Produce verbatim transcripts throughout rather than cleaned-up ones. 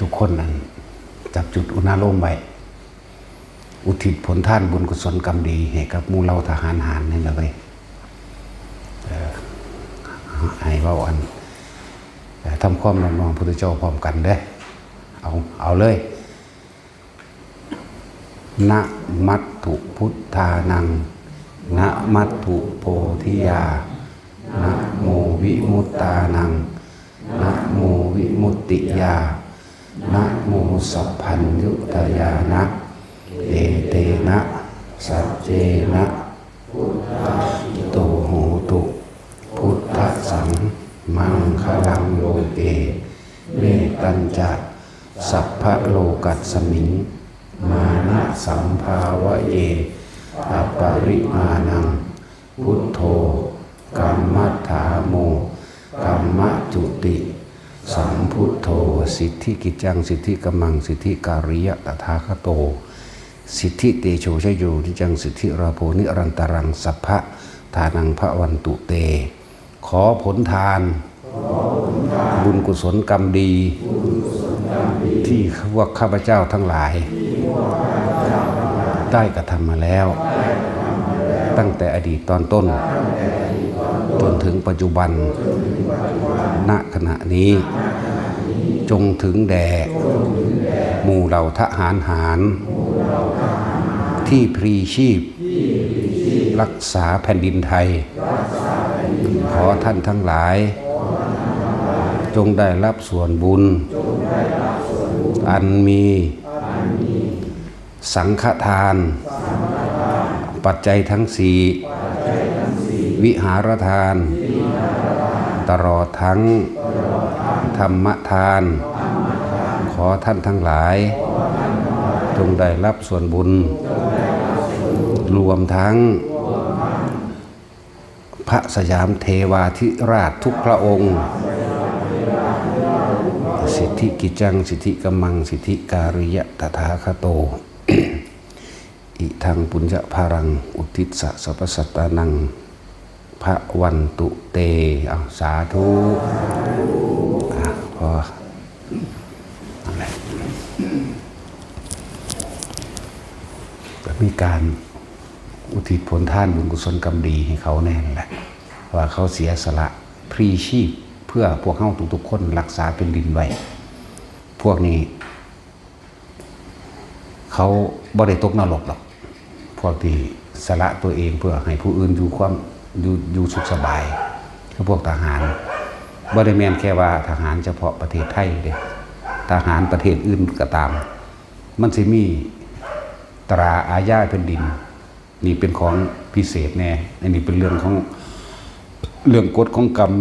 ทุกคนนั้นจับจุดอุณาโลมไว้ อุทิศผลทานบุญกุศลกรรมดีให้กับหมู่เหล่าทหารหารนี่แหละเว้ย เอ่อ ให้เว้าอัน เอ่อ ทำความนอบน้อมพระพุทธเจ้าพร้อมกันเด้อ เอา เอาเลย นะมัตถุพุทธานัง นะมัตถุโพธิยา นะโมวิมุตตานัง นะโมวิมุตติยา นะโมสัพพัญญุตยานะ เอเตนะ สัจเจนะ พุทธาภิโตโหตุ พุทธัสสัง มังคลังโลเก เมตตัญจะ สัพพะโลกัสสมิง มานะสัมภาวะเย อปริมาณัง พุทโธ กัมมัฏฐาโม กัมมะจุติ สัมพุทโธ สิทธิกิจจัง สิทธิกัมมัง สิทธิการิยะตถาคโต สิทธิเตโชชโยนิจจัง สิทธิราโภนิรันตรัง สัพพะทานังพะวันตุเต ขอผลทาน บุญกุศลกรรมดี ที่พวกข้าพเจ้าทั้งหลาย ได้กระทำมาแล้ว ตั้งแต่อดีตตอนต้น จนถึงปัจจุบัน ณ ขณะนี้ จงถึงแด่ หมู่เหล่าทหารหาร ที่พลีชีพ รักษาแผ่นดินไทย ขอท่านทั้งหลาย จงได้รับส่วนบุญ อันมี สังฆทาน ปัจจัยทั้งสี่ วิหารทาน ตลอดทั้ง ธรรมทาน ขอท่านทั้งหลาย จงได้รับส่วนบุญ รวมทั้ง พระสยามเทวาธิราชทุกพระองค์ สิทธิกิจจัง สิทธิกัมมัง สิทธิการิยะตถาคโต อิทังปุญญพารัง อุทิสสะสัพพสัตตานัง พะวันตุเต เอา สาธุ อ่ะ พอ นั่นแหละ ก็มีการอุทิศผลทานบุญกุศลกรรมดีให้เขาแน่นแหละ ว่าเขาเสียสละพลีชีพเพื่อพวกเฮาทุกๆคนรักษาแผ่นดินไว้ พวกนี้ เขาบ่ได้ตกนรกดอก พวกที่สละตัวเองเพื่อให้ผู้อื่นอยู่ความ อยู่ อยู่สุขสบาย คือพวกทหาร บ่ได้แม่นแค่ว่าทหารเฉพาะประเทศไทยเด้ ทหารประเทศอื่นก็ตาม มันสิมีตราอาญาแผ่นดิน นี่เป็นของพิเศษแน่ อันนี้เป็นเรื่องของ เรื่องกฎของกรรม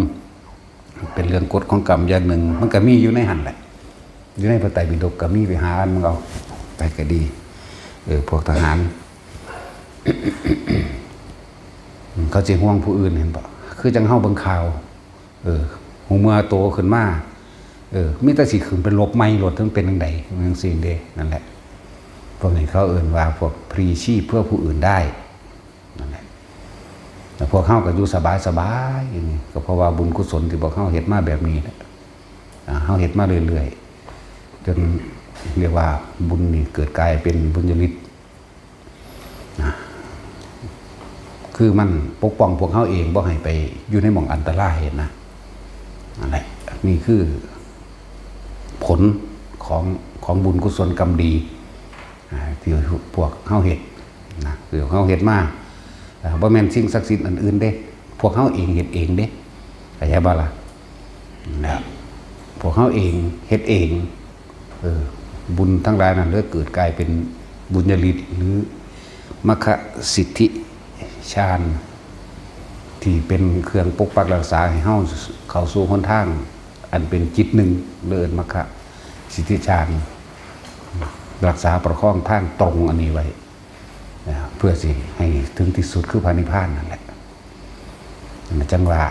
เป็นเรื่องกฎของกรรมอย่างหนึ่ง มันก็มีอยู่ในหั่นแหละ อยู่ในพระไตรปิฎกก็มี ไปหาอ่านมันเอา ไปก็ดี เออ พวกทหาร เขาสิห่วงผู้อื่น เห็นบ่ คือจั่งเฮาเบิ่งข่าว เออ ฮู้เมื่อโตขึ้นมา เออ มีแต่สิขึ้นไปรบใหม่โลด มันเป็นจั่งใด มันจั่งซี้เด้ นั่นแหละ พวกนี้เขาเอิ้นว่าพวกพลีชีพเพื่อผู้อื่นได้ นั่นแหละ แล้วพวกเฮาก็อยู่สบายๆ อย่างนี้ ก็เพราะว่าบุญกุศลที่พวกเฮาเฮ็ดมาแบบนี้แหละ อ่า เฮาเฮ็ดมาเรื่อยๆ จนเรียกว่าบุญนี่เกิดกลายเป็นบุญญาฤทธิ์ นะ คือมันปกป้องพวกเฮาเองบ่ให้ไปอยู่ในหม่องอันตรายนะ นั่นแหละ นี่คือผลของ ของบุญกุศลกรรมดี อ่า ที่พวกเฮาเฮ็ดนะ คือเฮาเฮ็ดมา อ่า บ่แม่นสิ่งศักดิ์สิทธิ์อันอื่นเด้ พวกเฮาเองเฮ็ดเองเด้ เข้าใจบ่ล่ะ นะ พวกเฮาเองเฮ็ดเอง เออ บุญทั้งหลายนั้นเลยเกิดกลายเป็นบุญญาฤทธิ์ หรือมัคคสิทธิฌาน ที่เป็นเครื่องปกปักรักษาให้เฮาเข้าสู่หนทาง อันเป็นจิตหนึ่ง เลยเอิ้นมัคคสิทธิฌาน รักษาประคองทางตรงอันนี้ไว้ นะ เพื่อสิให้ถึงที่สุดคือพระนิพพานนั่นแหละ จั่งว่า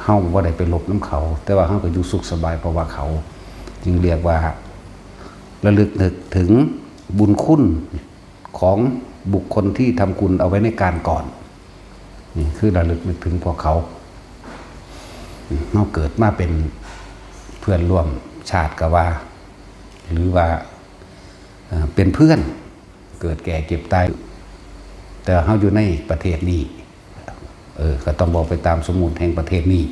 เฮาบ่ได้ไปรบนำเขา แต่ว่าเฮาก็อยู่สุขสบายเพราะว่าเขา จึงเรียกว่าระลึกนึกถึงบุญคุณของบุคคลที่ทำคุณเอาไว้ในการก่อน นี่คือระลึกนึกถึงพวกเขา เฮาเกิดมาเป็น เพื่อนร่วมชาติก็ว่า หรือว่า เอ่อ เป็นเพื่อน เกิดแก่เจ็บตาย แต่เฮาอยู่ในประเทศนี้ เออ ก็ต้องบอกไปตามสมมุติแห่งประเทศนี้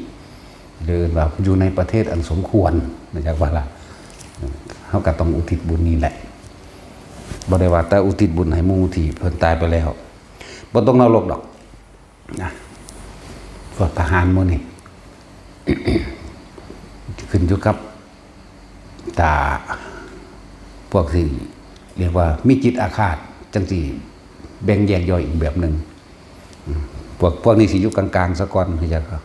หรือว่าอยู่ในประเทศอันสมควร มาจากว่าละ เฮาก็ต้องอุทิศบุญนี่แหละ บ่ได้ว่าแต่อุทิศบุญให้หมู่ที่เพิ่นตายไปแล้ว บ่ตกนรกดอก นะ พวกทหารหมู่นี่ ขึ้นอยู่กับ ถ้าพวกที่เรียกว่ามีจิตอาฆาต จั่งสิแบ่งแยกย่อยอีกแบบหนึ่ง อืม พวก พวกนี้สิอยู่กลางๆ ซะก่อน เข้าใจบ่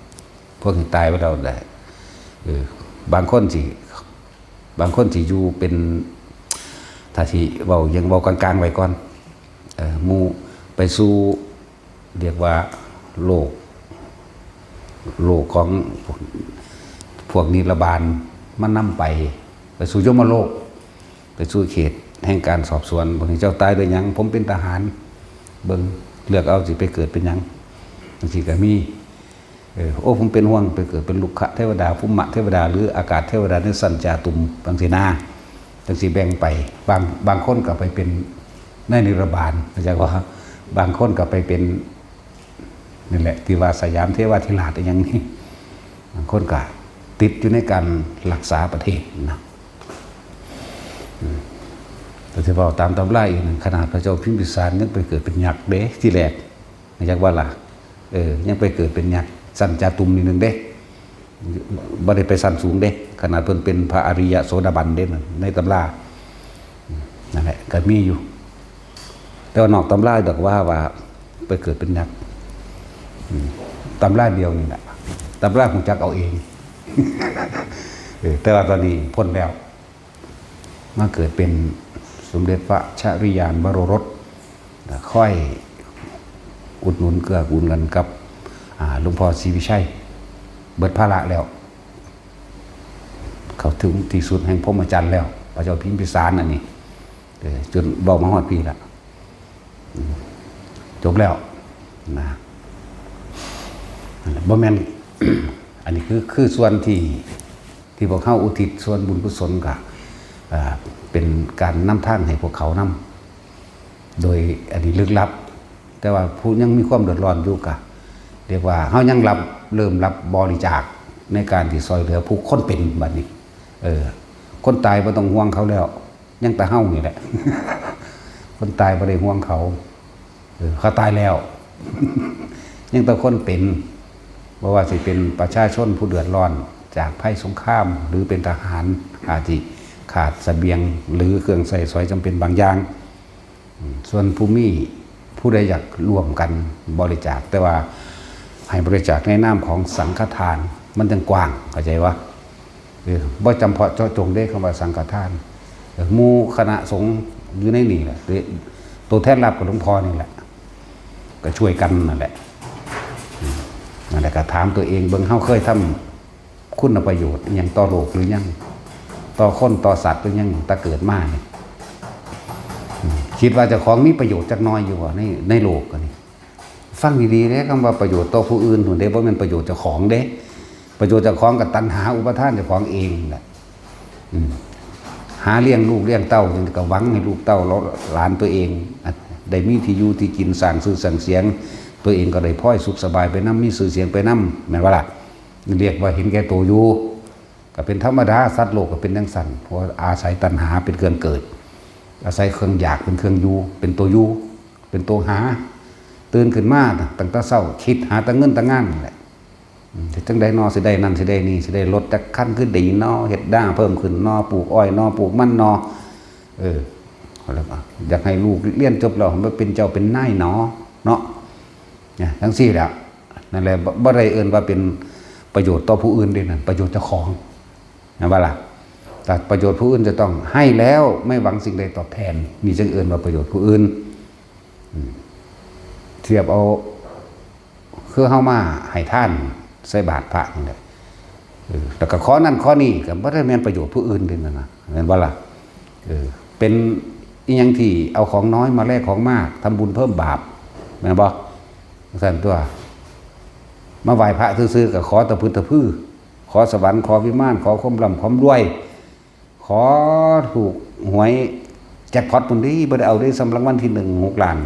พวกที่ตายไปแล้วแหละ เออ บางคนสิ บางคนสิอยู่เป็น ถ้าสิเว้า ยังเว้ากลางๆ ไว้ก่อน เออ หมู่ไปสู่ เรียกว่าโลก โลกของพวกนิรบาล มันนำไป ไปสู่ยมโลก ไปสู่เขตแห่งการสอบสวน บางทีเจ้าตายด้วยหยัง ผมเป็นทหาร เบิ่ง เลือกเอาสิไปเกิดเป็นหยัง จั่งซี้ก็มี เออ โอ้ ผมเป็นห่วง ไปเกิดเป็นรุกขเทวดา ภูมะเทวดา หรืออากาศเทวดา ในชั้นจาตุม จั่งซี้นะ จั่งซี้แบ่งไป บาง บางคนก็ไปเป็นในนิรบาล เข้าใจบ่ บางคนก็ไปเป็น นี่แหละ ที่ว่าสยามเทวาธิราชอีหยังนี่ บางคนก็ติดอยู่ในการรักษาประเทศนะ อืม แต่สิเว้าตามตำราอีกนั่น ขนาดพระเจ้าพิมพิสารยังไปเกิดเป็นยักษ์เด้ ทีแรก เข้าใจบ่ล่ะ เออ ยังไปเกิดเป็นยักษ์ชั้นจาตุมนี่หนึ่งเด้ บ่ได้ไปชั้นสูงเด้ ขนาดเพิ่นเป็นพระอริยโสดาบันเด้ ในตำรา นั่นแหละ ก็มีอยู่ แต่ว่านอกตำราดอกว่า ว่าไปเกิดเป็นยักษ์ อืม ตำราเดียวนี่แหละ ตำราฮู้จักเอาเอง เออ แต่ว่าตอนนี้พ้นแล้ว มาเกิดเป็นสมเด็จพระชริยานวโรรส คอยอุดหนุนเกื้อกูลกันกับ อ่า หลวงพ่อศรีวิชัย เบิดภาระแล้ว เข้าถึงที่สุดแห่งพรหมจรรย์แล้ว พระเจ้าพิมพิสารอันนี้ เออ จนเว้ามาฮอดพี้ละ อืม จบแล้วนะ นั่นแหละ บ่แม่น อันนี้คือ คือส่วนที่ ที่พวกเฮาอุทิศส่วนบุญกุศลก็ อ่า เป็นการนำทางให้พวกเขานำ โดยอันนี้ลึกลับ แต่ว่าผู้ยังมีความเดือดร้อนอยู่ก็ เรียกว่าเฮายังรับ เริ่มรับบริจาคในการที่ซอยเหลือผู้คนเป็นบัดนี้ เออ คนตายบ่ต้องห่วงเขาแล้ว ยังแต่เฮานี่แหละ คนตายบ่ได้ห่วงเขา เออ เขาตายแล้ว ยังแต่คนเป็น บ่ว่าสิเป็นประชาชนผู้เดือดร้อนจากภัยสงคราม หรือเป็นทหาร อาจสิขาดเสบียง หรือเครื่องใช้สอยจำเป็นบางอย่าง อืม ส่วนผู้มี ผู้ใดอยากร่วมกันบริจาค แต่ว่าให้บริจาคในนามของสังฆทาน มันจั่งกว้าง เข้าใจบ่ เออ บ่จำเพาะเจาะจงเด้ คำว่าสังฆทาน เออ หมู่คณะสงฆ์อยู่ในนี่แหละ ตัวแทนรับกับหลวงพ่อนี่แหละ ก็ช่วยกันนั่นแหละ อืม นั่นแหละ ก็ถามตัวเองเบิ่ง เฮาเคยทำคุณประโยชน์อิหยังต่อโลกหรือยัง ต่อคนต่อสัตว์หรือยัง แต่เกิดมานี่ อืม คิดว่าเจ้าของมีประโยชน์จักหน่อยอยู่บ่ ใน ในโลกอันนี้ ฟังดีๆเด้ คำว่าประโยชน์ต่อผู้อื่นพู้นเด้ บ่แม่นประโยชน์เจ้าของเด้ ประโยชน์เจ้าของก็ตัณหาอุปาทานเจ้าของเองแหละ อืม หาเลี้ยงลูกเลี้ยงเต้า จั่งก็หวังให้ลูกเต้าหลานตัวเอง อ่ะ ได้มีที่อยู่ที่กิน สร้างชื่อสร้างเสียง ตัวเองก็ได้พลอยสุขสบายไปนำ มีชื่อเสียงไปนำ แม่นบ่ล่ะ เรียกว่าเห็นแก่ตัวอยู่ ก็เป็นธรรมดา สัตว์โลกก็เป็นจั่งซั้น เพราะว่าอาศัยตัณหาเป็นเครื่องเกิด อาศัยเครื่องอยากเป็นเครื่องอยู่ เป็นตัวอยู่ เป็นตัวหา ตื่นขึ้นมาตั้งแต่เช้า คิดหาแต่เงินแต่งานนั่นแหละ อืม เฮ็ดจั่งใดน้อ สิได้นั่นสิได้นี่ สิได้รถจักคันคือดีน้อ เฮ็ดนาเพิ่มขึ้นน้อ ปลูกอ้อยน้อ ปลูกมันน้อ เออ แล้วก็อยากให้ลูกเรียนจบแล้วมาเป็นเจ้าเป็นนายน้อ เนาะ เนี่ย จั่งซี้แหละ นั่นแหละ บ่ บ่ได้เอิ้นว่าเป็นประโยชน์ต่อผู้อื่นเด้นั่น ประโยชน์เจ้าของ แม่นบ่ล่ะ แต่ประโยชน์ผู้อื่นจะต้องให้แล้วไม่หวังสิ่งใดตอบแทน นี่จั่งเอิ้นว่าประโยชน์ผู้อื่น อืม เทียบเอา คือเฮามาให้ทานใส่บาตรพระนั่นแหละ เออ แล้วก็ขอนั่นขอนี่ ก็บ่ได้แม่นประโยชน์ผู้อื่นเด้นั่นน่ะ แม่นบ่ล่ะ เออ เป็นอิหยังที่เอาของน้อยมาแลกของมาก ทำบุญเพิ่มบาป แม่นบ่ ซั่นตัว มาไหว้พระซื่อๆ ก็ขอตะพึดตะพือ ขอสวรรค์ ขอวิมาน ขอความร่ำความรวย ขอถูกหวยแจ็คพอตพุ้นเด้ บ่ได้เอาเด้ ส่ำรางวัลที่หนึ่งหกล้าน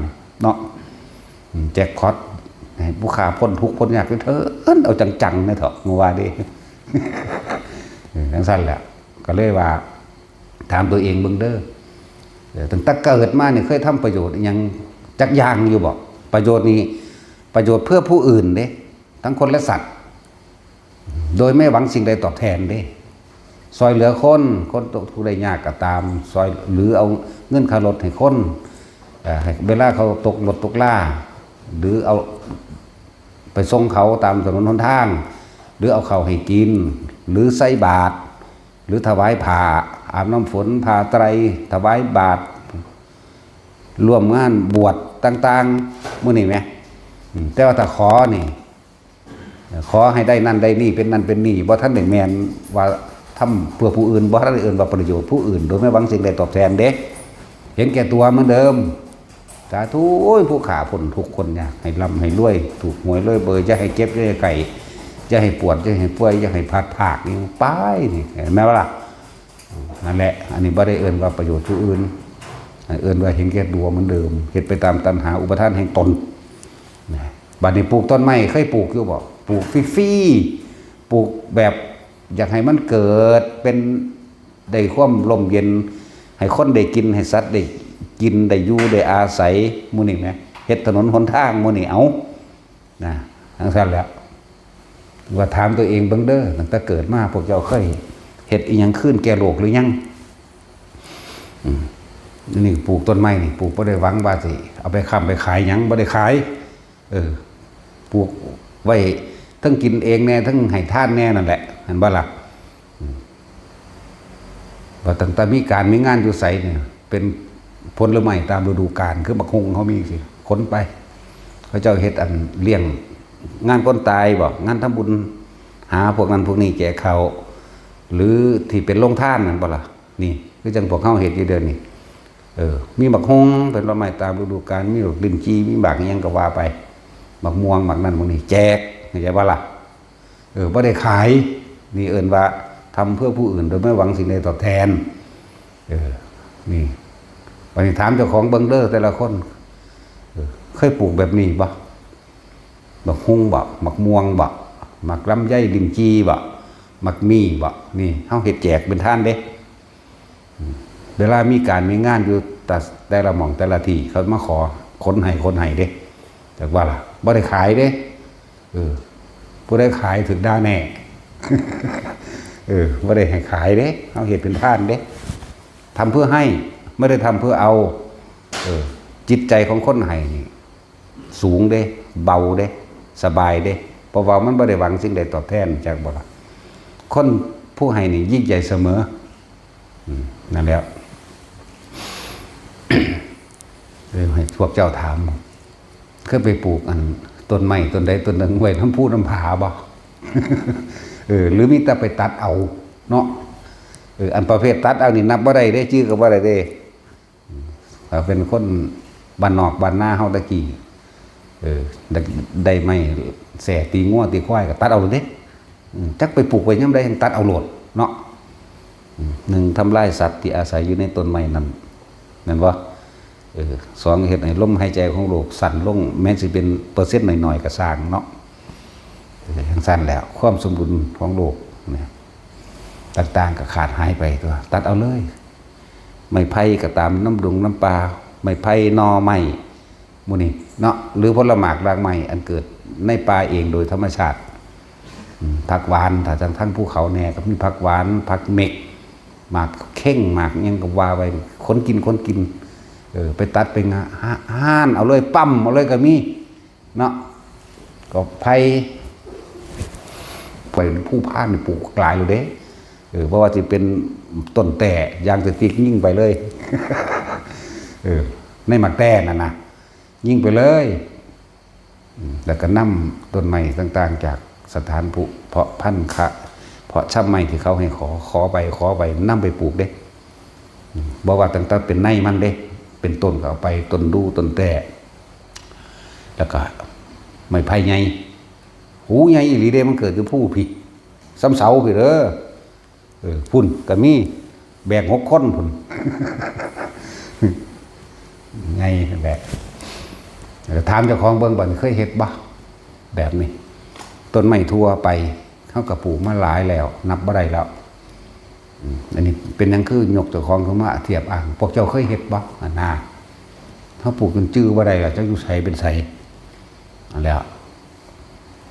เนาะ อืม แจ็คพอต ให้ผู้ข้าพ้นทุกข์พ้นยากเถิด เอาจังๆ นะเถาะ ว่าเด้ เออ จังซั่นแหละ ก็เลยว่า ถามตัวเองเบิ่งเด้อ เออ ตั้งแต่เกิดมานี่เคยทำประโยชน์อิหยังจักอย่างอยู่บ่ ประโยชน์นี่ ประโยชน์เพื่อผู้อื่นเด้ ทั้งคนและสัตว์ โดยไม่หวังสิ่งใดตอบแทนเด้ ซ่อยเหลือคน คนตกทุกข์ได้ยากก็ตาม ซ่อย หรือเอาเงินค่ารถให้คน เอ่อ ให้เวลาเขาตกรถตกลา หรือเอาไปส่งเขาตามถนนหนทาง หรือเอาข้าวให้กิน หรือใส่บาตร หรือถวายผ้า อาบน้ำฝน ผ้าไตร ถวายบาตร ร่วมงานบวชต่างๆ มื้อนี้แหม อืม แต่ว่าถ้าขอนี่ ขอให้ได้นั่นได้นี่ เป็นนั่นเป็นนี่ บ่ทันได้แม่นว่าทำเพื่อผู้อื่น บ่ทันได้เอิ้นว่าประโยชน์ผู้อื่น โดยไม่หวังสิ่งใดตอบแทนเด้ เห็นแก่ตัวเหมือนเดิม สาธุ โอ้ย ผู้ข้าพ้นทุกข์คนยาก ให้ร่ำให้รวย ถูกหวยรวยเบอร์ อย่าให้เจ็บ อย่าให้ไข้ อย่าให้ปวด อย่าให้ป่วย อย่าให้พลัดพรากนี่ ไปนี่ เห็นไหมวะล่ะ นั่นแหละ อันนี้บ่ได้เอิ้นว่าประโยชน์ผู้อื่น เอิ้นว่าเห็นแก่ตัวเหมือนเดิม เฮ็ดไปตามตัณหาอุปาทานแห่งตน นะ บัดนี้ปลูกต้นไม้ เคยปลูกอยู่บ่ ปลูกฟรีๆ ปลูกแบบอยากให้มันเกิดเป็น ได้ความร่มเย็น ให้คนได้กิน ให้สัตว์ได้กิน ได้อยู่ได้อาศัย หมู่นี้แหม เฮ็ดถนนหนทาง หมู่นี้ เอา นะ จังซั่นแหละ ว่าถามตัวเองเบิ่งเด้อ ตั้งแต่เกิดมาพวกเจ้าเคยเฮ็ดอิหยังคืนแก่โลกหรือยัง อืม นี่ปลูกต้นไม้นี่ ปลูกบ่ได้หวังว่าสิเอาไปค้ำไปขายหยัง บ่ได้ขาย เออ ปลูกไว้ทั้งกินเองแน่ ทั้งให้ทานแน่นั่นแหละ เห็นบ่ล่ะ อืม ว่าตั้งแต่มีการมีงานอยู่ไสเนี่ย เป็นผลไม้ตามฤดูกาล คือบักฮุ่งเขามีสิ ขนไป เขาเจ้าเฮ็ดอันเลี้ยงงานคนตายบ่ งานทำบุญ หาพวกนั้นพวกนี้แจกข้าว หรือที่เป็นโรงทานนั่นบ่ล่ะ นี่ คือจังพวกเฮาเฮ็ดอยู่เดี๋ยวนี้ เออ มีบักฮุ่งเป็นผลไม้ตามฤดูกาล มีบักลิ้นจี่ มีบักอิหยังก็ว่าไป บักม่วง บักนั่นบักนี่ แจก เข้าใจบ่ล่ะ เออ บ่ได้ขาย นี่เอิ้นว่าทำเพื่อผู้อื่นโดยไม่หวังสิ่งใดตอบแทน เออ นี่ บัดนี้ถามเจ้าของเบิ่งเด้อแต่ละคน เออ เคยปลูกแบบนี้บ่ บักฮุ่งบ่ บักม่วงบ่ บักลำไย ลิ้นจี่บ่ บักมี่บ่ นี่ เฮาเฮ็ดแจกเป็นทานเด้ อืม เวลามีการมีงานอยู่แต่ แต่ละหม่องแต่ละที่ เขามาขอ ขนให้ ขนให้เด้ จักว่าล่ะ บ่ได้ขายเด้ เออ ผู้ใดขายถืกด่าแน่ เออ บ่ได้ให้ขายเด้ เฮาเฮ็ดเป็นทานเด้ ทำเพื่อให้ ไม่ได้ทำเพื่อเอา เออ จิตใจของคนให้นี่ สูงเด้ เบาเด้ สบายเด้ เพราะว่ามันบ่ได้หวังสิ่งใดตอบแทน จักบ่ล่ะ คนผู้ให้นี่ยิ่งใหญ่เสมอ อืม นั่นแหละ เออ ให้พวกเจ้าถาม เคยไปปลูกอันต้นไม้ต้นใดต้นหนึ่งไว้นำภูนำผาบ่ เออ หรือมีแต่ไปตัดเอาเนาะ เออ อันประเภทตัดเอานี่นับบ่ได้เด้ จื่อก็บ่ได้เด้ ถ้าเป็นคนบ้านนอกบ้านนาเฮาตะกี้ เออ ได้ ได้ไม้แส้ตีงัวตีควายก็ตัดเอาโลดเด้ อืม จักไปปลูกไว้ยามใด ตัดเอาโลดเนาะ อืม หนึ่ง ทำลายสัตว์ที่อาศัยอยู่ในต้นไม้นั้น แม่นบ่ เออ สอง เฮ็ดให้ลมหายใจของโลกสั้นลง แม้สิเป็นเปอร์เซ็นต์น้อยๆ ก็ซ่างเนาะ เออ จังซั่นแหละ ความสมดุลของโลกเนี่ย ต่างๆ ก็ขาดหายไปตั๊ว ตัดเอาเลย ไม้ไผ่ก็ตาม นำดงนำป่า ไม้ไผ่ หน่อไม้ หมู่นี้เนาะ หรือผลหมากรากไม้อันเกิดในป่าเองโดยธรรมชาติ อืม ผักหวาน ถ้าทาง ทางภูเขาแน่ก็มีผักหวาน ผักเม็ก หมากเข่ง หมากหยังก็ว่าไป คนกิน คนกิน เออ ไปตัดไปงะ หา ห่านเอาเลย ปั๊มเอาเลยก็มี เนาะ ก็ไผ่ ไปภูพานนี่ปลูกหลายเลยเด้ เออ เพราะว่าสิเป็นต้นแต้ ยางสติ๊กยิงไปเลย เออ ในหมากแต้นั่นนะ ยิงไปเลย อืม แล้วก็นำต้นไม้ต่างๆ จากสถานผู้เพาะพันธุ์คะ เพาะชำไม้ที่เขาให้ขอ ขอไป ขอไป นำไปปลูกเด้ อืม บ่ว่าตั้งแต่เป็นในมันเด้ เป็นต้นก็เอาไป ต้นดู ต้นแต้ แล้วก็ไม้ไผ่ใหญ่ หูใหญ่อีหลีเด้ มันเกิดอยู่ภูพี้ สำเสาพี้เด้อ เออ พุ่นก็มี แบกหกคนพุ่น ไง แบก แล้วถามเจ้าของเบิ่งบัดนี้ เคยเฮ็ดบ่ แบบนี้ ต้นไม้ทั่วไป เขาก็ปลูกมาหลายแล้ว นับบ่ได้แล้ว อืม อันนี้เป็นหยังคือยกเจ้าของขึ้นมาเทียบอ้าง พวกเจ้าเคยเฮ็ดบ่ อันน่า เขาปลูกจนจื่อบ่ได้แล้ว เจ้าอยู่ไสเป็นไส อันแล้ว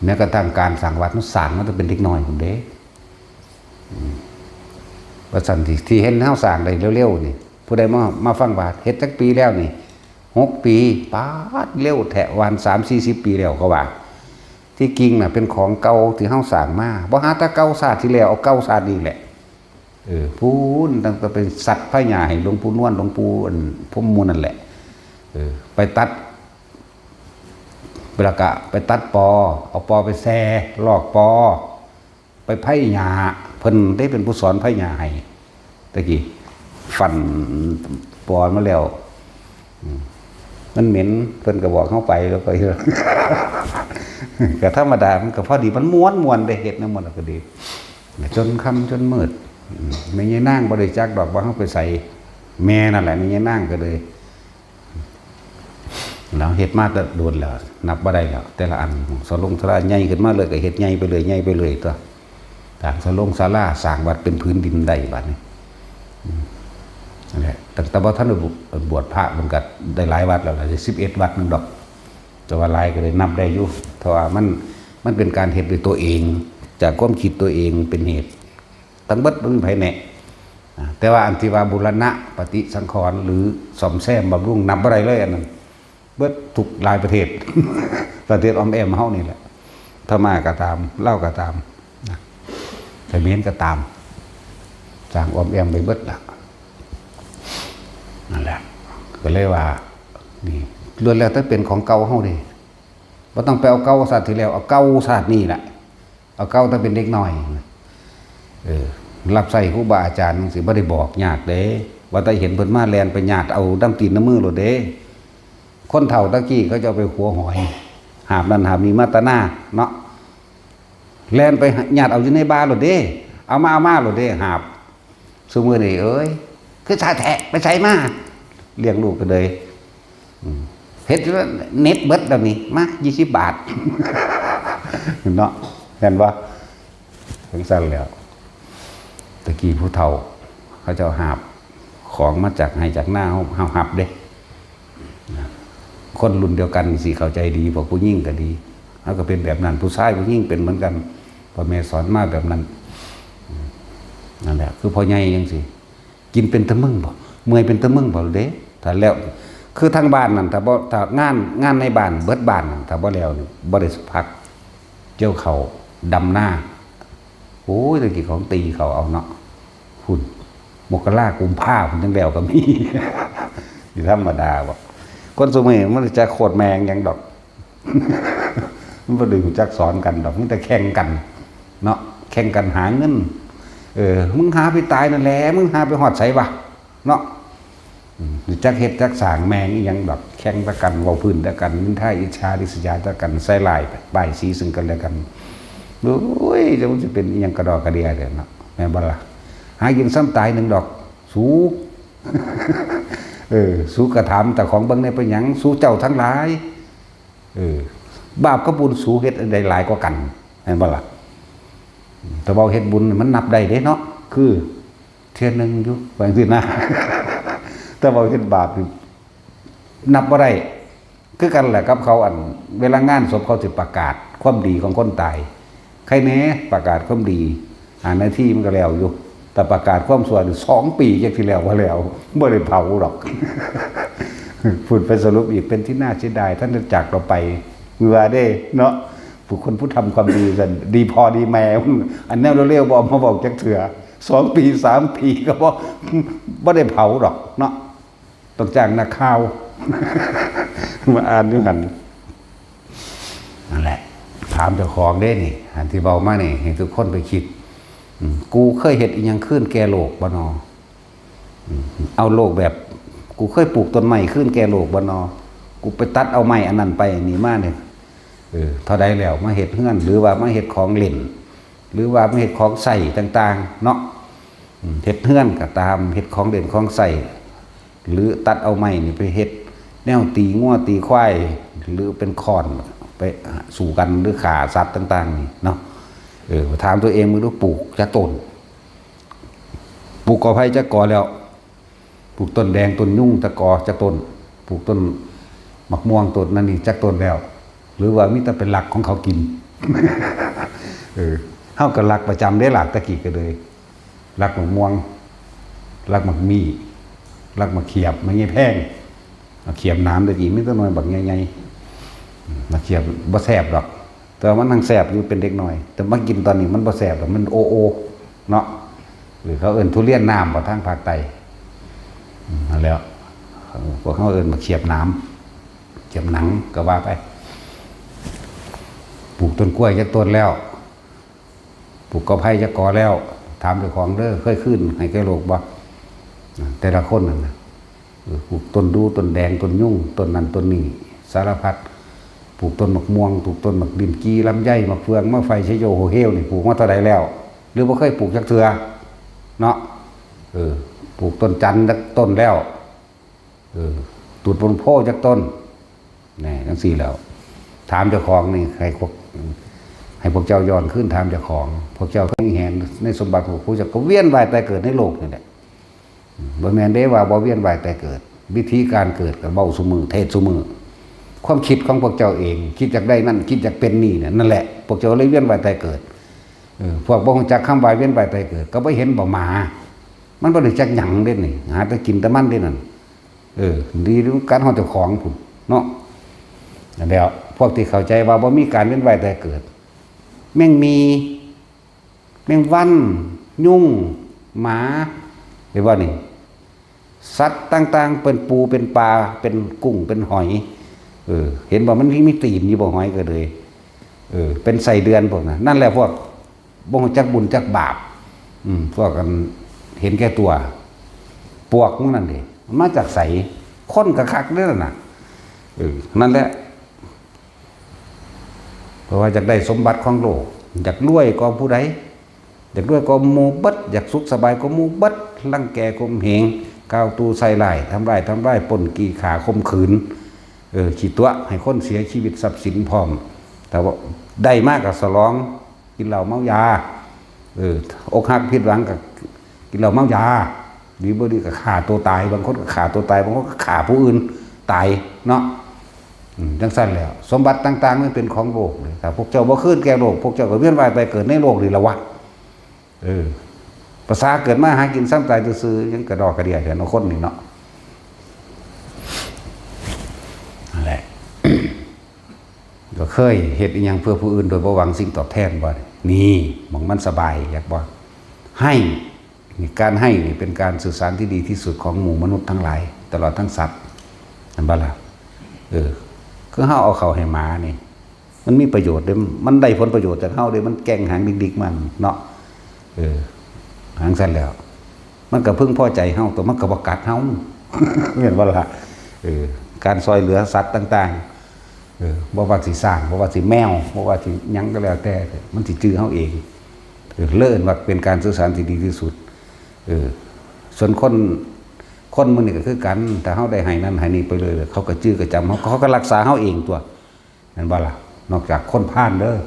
แม้กระทั่งการสร้างวัด มันสร้างมาตั้งเป็นเด็กน้อยพุ่นเด้ อืม ว่าซั่น ที่ ที่เห็นเฮาสร้างได้เร็วๆนี่ ผู้ใดมา มาฟังว่าเฮ็ดจักปีแล้วนี่ หกปี ป๊าด เร็วแท้ วาอัน สามสี่สิบปีแล้ว เขาว่า ที่จริงน่ะ เป็นของเก่าที่เฮาสร้างมา บ่หาแต่เก่าชาติที่แล้ว เอาเก่าชาตินี้แหละ เออ พู้น ตั้งแต่เป็นสัตว์พญาให้หลวงปู่นวล หลวงปู่อันพรหมมูลนั่นแหละ เออ ไปตัด แล้วก็ไปตัดปอ เอาปอไปแซ่ ลอกปอ ไปไผ่หญ้า เพิ่นได้เป็นผู้สอนไผ่หญ้าให้ ตะกี้ ฟันปอมาแล้ว อืม มันเหม็น เพิ่นก็บอกเฮาไป แล้วก็ ก็ธรรมดา มันก็พอดี มันม่วนๆ ได้เฮ็ดนำมันก็ดี จนค่ำจนมืด อืม แม่ยายนางบ่ได้จักดอกว่าเฮาไปไส แม่นั่นแหละ แม่ยายนางก็เลย แล้วเฮ็ดมาแต่โดนแล้ว นับบ่ได้แล้ว แต่ละอัน ศาลงศาลาใหญ่ขึ้นมาเลย ก็เฮ็ดใหญ่ไปเลย ใหญ่ไปเลยตั๊ว สร้างศาลงศาลา สร้างวัดเป็นผืนดินได้บัดนี้ อืม นั่นแหละ ตั้งแต่บ่ทันได้บวชพระ มันก็ได้หลายวัดแล้วล่ะ สิบเอ็ดวัดนึงดอก แต่ว่าหลายก็เลยนับได้อยู่ เพราะว่ามัน มันเป็นการเฮ็ดด้วยตัวเอง จากความคิดตัวเองเป็นเหตุ ทั้งเบิดบ่มีไผแนะ อ่า แต่ว่าอันที่ว่าบูรณะปฏิสังขรณ์ หรือซ่อมแซมบำรุง นับบ่ได้เลยอันนั้น เบิดทุกหลายประเทศ ประเทศอ้อมแอ้มเฮานี่แหละ พม่าก็ตาม ลาวก็ตาม นะ เขมรก็ตาม สร้างอ้อมแอ้มไปเบิดละ นั่นแหละ ก็เลยว่า นี่ ล้วนแล้วแต่เป็นของเก่าเฮาเด้ บ่ต้องไปเอาเก่าชาติที่แล้ว เอาเก่าชาตินี้ล่ะ เอาเก่าแต่เป็นเด็กน้อย เออ รับใช้ครูบาอาจารย์จั่งซี้ บ่ได้บอกยากเด้ ว่าแต่เห็นเพิ่นมาแล่นไปหยาดเอาน้ำตีนน้ำมือโลดเด้ คนเฒ่าตะกี้เขาเจ้าไปขัวหอย หาบนั่นหาบนี่มาแต่นาเนาะ แล่นไปหยาดเอาอยู่ในบ่าโลดเด้ เอามา เอามาโลดเด้ หาบ ซุมื้อนี้ เอ้ย คือช้าแท้ ไปไสมา เลี้ยงลูกก็เลย อืม เฮ็ดอยู่นั่น เน็ตเบิดแล้วนี่ มา ยี่สิบบาท เนาะ แม่นบ่ จั่งซั้นแหล้ว ตะกี้ผู้เฒ่า เขาเจ้าหาบของมาจากไฮ่จากนา เฮา เฮาหับเด้ คนรุ่นเดียวกันสิเข้าใจดี พวกผู้หญิงก็ดี เฮาก็เป็นแบบนั้น ผู้ชายผู้หญิงเป็นเหมือนกัน พ่อแม่สอนมาแบบนั้น อืม นั่นแหละ คือพ่อใหญ่จั่งซี้ กินเป็นตะมึงบ่ เมื่อยเป็นตะมึงบ่เด้ ถ้าแล้ว คือทางบ้านนั่น ถ้าบ่ ถ้างาน งานในบ้าน เบิดบ้านนั่น ถ้าบ่แล้วนี่ บ่ได้พัก เกี่ยวข้าว ดำนา โอ้ย ตะกี้ของตีเขาเอาเนาะ พุ้น มกรา กุมภา พุ้นจั่งแล้วก็มี สิธรรมดาบ่ คนซุมื้อนี้มันจะโคตรแม่งหยังดอก มันบ่ได้รู้จักสอนกันดอก มีแต่แข่งกัน เนาะ แข่งกันหาเงิน เออ มึงหาไปตายนั่นแหละ มึงหาไปฮอดไสวะ เนาะ อืม รู้จักเฮ็ดจักสร้างแม่งอีหยังดอก แข่งแต่กัน เว้าพื้นแต่กัน นินทาอิจฉาริษยาแต่กัน ใส่ร้ายป้ายสีซึ่งกันและกัน โอ้ย แล้วมันสิเป็นอีหยังกระดอกกระเดียเด้อเนาะ แม่นบ่ล่ะ หากินส่ำตายหนึ่งดอก สู เออ สูกระถามเจ้าของเบิ่งแหน่ เป็นหยัง สูเจ้าทั้งหลาย เออ บาปกับบุญสูเฮ็ดอันใดหลายกว่ากัน แม่นบ่ล่ะ แต่เว้าเฮ็ดบุญมันนับได้เด้เนาะ คือ เทื่อหนึ่งอยู่ ว่าจั่งซี้นะ แต่เว้าเฮ็ดบาปนี่นับบ่ได้ คือกันแหละกับเขา อัน เวลางานศพเขาสิประกาศความดีของคนตาย ใครแหน่ประกาศความดี ห้านาทีมันก็แล้วอยู่ แต่ประกาศความชั่วนี่ สองปีจักสิแล้วบ่แล้ว บ่ได้เผาดอก พุ้นไปสรุปอีก เป็นที่น่าเสียดาย ท่านจากเราไป ว่าเด้เนาะ ผู้คนผู้ทำความดีซั่น ดีพ่อดีแม่ อันแนวเร็วๆ บ่เอามาเว้าจักเทื่อ สองปี สามปี ก็บ่ บ่ได้เผาดอกเนาะ ต้องจ้างนักข่าว มาอ่านอยู่หั่น นั่นแหละ ถามเจ้าของเด้นี่ อันที่เว้ามานี่ ให้ทุกคนไปคิด อืม กูเคยเฮ็ดอีหยังคืนแก่โลกบ่นอ อืม เอาโลกแบบ กูเคยปลูกต้นไม้คืนแก่โลกบ่นอ กูไปตัดเอาไม้อันนั้นไปอันนี้มาเนี่ย เออ เท่าใดแล้ว มาเฮ็ดเฮือน หรือว่ามาเฮ็ดของเล่น หรือว่ามาเฮ็ดของใช้ต่างๆ เนาะ อืม เฮ็ดเฮือนก็ตาม เฮ็ดของเล่นของใช้ หรือตัดเอาไม้นี่ไปเฮ็ดแนวตีงัวตีควาย หรือเป็นค้อนไปสู้กัน หรือฆ่าสัตว์ต่างๆ นี่เนาะ เออ ถามตัวเองมึงดู ปลูกจักต้น ปลูกกอไผ่จักกอแล้ว ปลูกต้นแดงต้นยุงจักกอจักต้น ปลูกต้นหมากม่วงต้นนั่นนี่จักต้นแล้ว หรือว่ามีแต่เป็นหลักของเขากิน เออ เฮาก็หลักประจำได้หลักตะกี้ก็เลย หลักหมากม่วง หลักหมากมี่ หลักหมากเขียบ หมากใหญ่แพง หมากเขียบหนามตะกี้มีแต่หน่วยบักใหญ่ๆ หมากเขียบบ่แซ่บดอก แต่ว่ามันทั้งแซ่บอยู่เป็นเด็กน้อย แต่มากินตอนนี้มันบ่แซ่บดอก มันโอโอ เนาะ หรือเขาเอิ้นทุเรียนน้ำบ่ทางภาคใต้ อืม นั่นแหล้ว เออ พวกเขาเอิ้นหมากเขียบหนาม เขียบหนังก็ว่าไป ปลูกต้นกล้วยจักต้นแล้ว ปลูกกอไผ่จักกอแล้ว ถามเจ้าของเด้อ เคยคืนให้แก่โลกบ่ แต่ละคนนั่นน่ะ เออ ปลูกต้นดู ต้นแดง ต้นยุง ต้นนั่นต้นนี้ สารพัด ปลูกต้นหมากม่วง ปลูกต้นหมากลิ้นจี่ ลำไย หมากเฟือง มะไฟ ชะโย โฮเฮลนี่ ปลูกมาเท่าใดแล้ว หรือบ่เคยปลูกจักเทื่อ เนาะ เออ ปลูกต้นจันทร์จักต้นแล้ว เออ ตูดต้นโพธิ์จักต้น แหน่ จังซี่แล้ว ถามเจ้าของนี่ ให้พวก ให้พวกเจ้าย้อนคืนถามเจ้าของ พวกเจ้าเคยเห็นในสมบัติของพวกเจ้าก็เวียนว่ายตายเกิดในโลกนี่แหละ บ่แม่นเด้ว่าบ่เวียนว่ายตายเกิด วิธีการเกิดก็เว้าซุมื้อ เทศน์ซุมื้อ ความคิดของพวกเจ้าเอง คิดอยากได้นั่น คิดอยากเป็นนี่เนี่ย นั่นแหละ พวกเจ้าเลยเวียนว่ายตายเกิด เออ พวกบ่รู้จักคำว่าเวียนว่ายตายเกิด ก็บ่เห็นบ่หมา มันบ่ได้จักหยังเด้นี่ หาแต่กินแต่มันเด้นั่น เออ ดีรู้กันฮอดเจ้าของพุ้นเนาะ นั่นแหล้ว พวกที่เข้าใจว่าบ่มีการเวียนว่ายตายเกิด แมงหมี่ แมงวัน ยุง หมา เห็นบ่นี่ สัตว์ต่างๆ เป็นปู เป็นปลา เป็นกุ้ง เป็นหอย เออ เห็นบ่มันมี มีตีนอยู่บ่ หอยก็เลย เออ เป็นไส้เดือนพวกนั้น นั่นแหละพวกบ่รู้จักบุญจักบาป อืม พวกกันเห็นแก่ตัว ปวกมันนั่นเด้ มันมาจากไส คนก็คักเด้อนั่นน่ะ เออ นั่นแหละ เพราะว่าอยากได้สมบัติของโลก อยากรวยกว่าผู้ใด อยากรวยกว่าหมู่เบิด อยากสุขสบายกว่าหมู่เบิด รังแกข่มเหง กล่าวตู่ใส่ร้าย ทำร้าย ทำร้าย ปล้น จี้ ฆ่า ข่มขืน เออ ขี้ตั๋ว ให้คนเสียชีวิตทรัพย์สินพร้อม แต่ว่าได้มาก็ฉลอง กินเหล้าเมายา เออ อกหักผิดหวังก็กินเหล้าเมายา ดีบ่ดีก็ฆ่าตัวตาย บางคนก็ฆ่าตัวตาย บางคนก็ฆ่าผู้อื่นตายเนาะ อืม จังซั่นแหล้ว สมบัติต่างๆ มันเป็นของโลกเลย ถ้าพวกเจ้าบ่คืนแก่โลก พวกเจ้าก็เวียนว่ายตายเกิดในโลกนี่ละวะ เออ ภาษาเกิดมาหากินซ้ำตายซื่อๆ ยังกระดอกกระเดียแท้เนาะ คนนี่เนาะ นั่นแหละ ก็เคยเฮ็ดอิหยังเพื่อผู้อื่นโดยบ่หวังสิ่งตอบแทนบ่ นี่ หม่องมันสบาย อยากบ่ ให้ นี่ การให้นี่เป็นการสื่อสารที่ดีที่สุดของหมู่มนุษย์ทั้งหลาย ตลอดทั้งสัตว์ นั่นบ่ล่ะ เออ คือเฮาเอาเข้าให้หมานี่ มันมีประโยชน์เด้ มันได้ผลประโยชน์จากเฮาเด้ มันแกว่งหางดิกๆ มันเนาะ เออ หางซั่นแล้ว มันก็พึงพอใจเฮา ตัวมันก็บ่กัดเฮา แม่นบ่ล่ะ เออ การซอยเหลือสัตว์ต่างๆ เออ บ่ว่าสิช้าง บ่ว่าสิแมว บ่ว่าสิหยังก็แล้วแต่ มันสิจื่อเฮาเอง เออ เลยเอิ้นว่าเป็นการสื่อสารที่ดีที่สุด เออ ส่วนคน คนมื้อนี้ก็คือกัน ถ้าเฮาได้ให้นั่นให้นี่ไปเลย เขาก็จื่อก็จำ เขา เขาก็รักษาเฮาเองตัว แม่นบ่ล่ะ นอกจากคนพาลเด้อ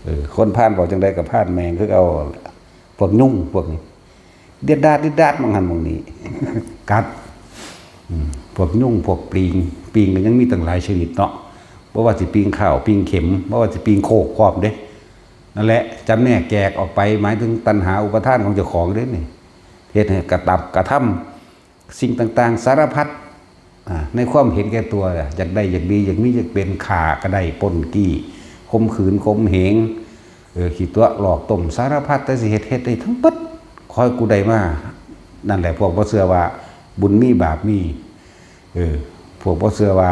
เออ คนพาลบอกจังใดก็พาลแม่งคือเอา พวกยุงพวกนี้ เดียดดาด เดียดดาด หม่องหั่นหม่องนี้ กัด อืม พวกยุง พวกปลิง ปลิงก็ยังมีตั้งหลายชนิดเนาะ บ่ว่าสิปลิงข้าว ปลิงเข็ม บ่ว่าสิปลิงโคกพร้อมเด้ นั่นแหละ จำแนกแจกออกไป หมายถึงตัณหาอุปาทานของเจ้าของเด้นี่ เฮ็ดให้กระตับกระทำสิ่งต่างๆ สารพัด อ่า ในความเห็นแก่ตัว อยากได้ อยากดี อยากมี อยากเป็น ฆ่าก็ได้ ปล้น จี้ ข่มขืน ข่มเหง เออ ขี้ตั๋ว หลอกต้ม สารพัด แต่สิเฮ็ด เฮ็ดได้ทั้งเบิด ขอให้กูได้มา นั่นแหละ พวกบ่เชื่อว่าบุญมีบาปมี เออ พวกบ่เชื่อว่า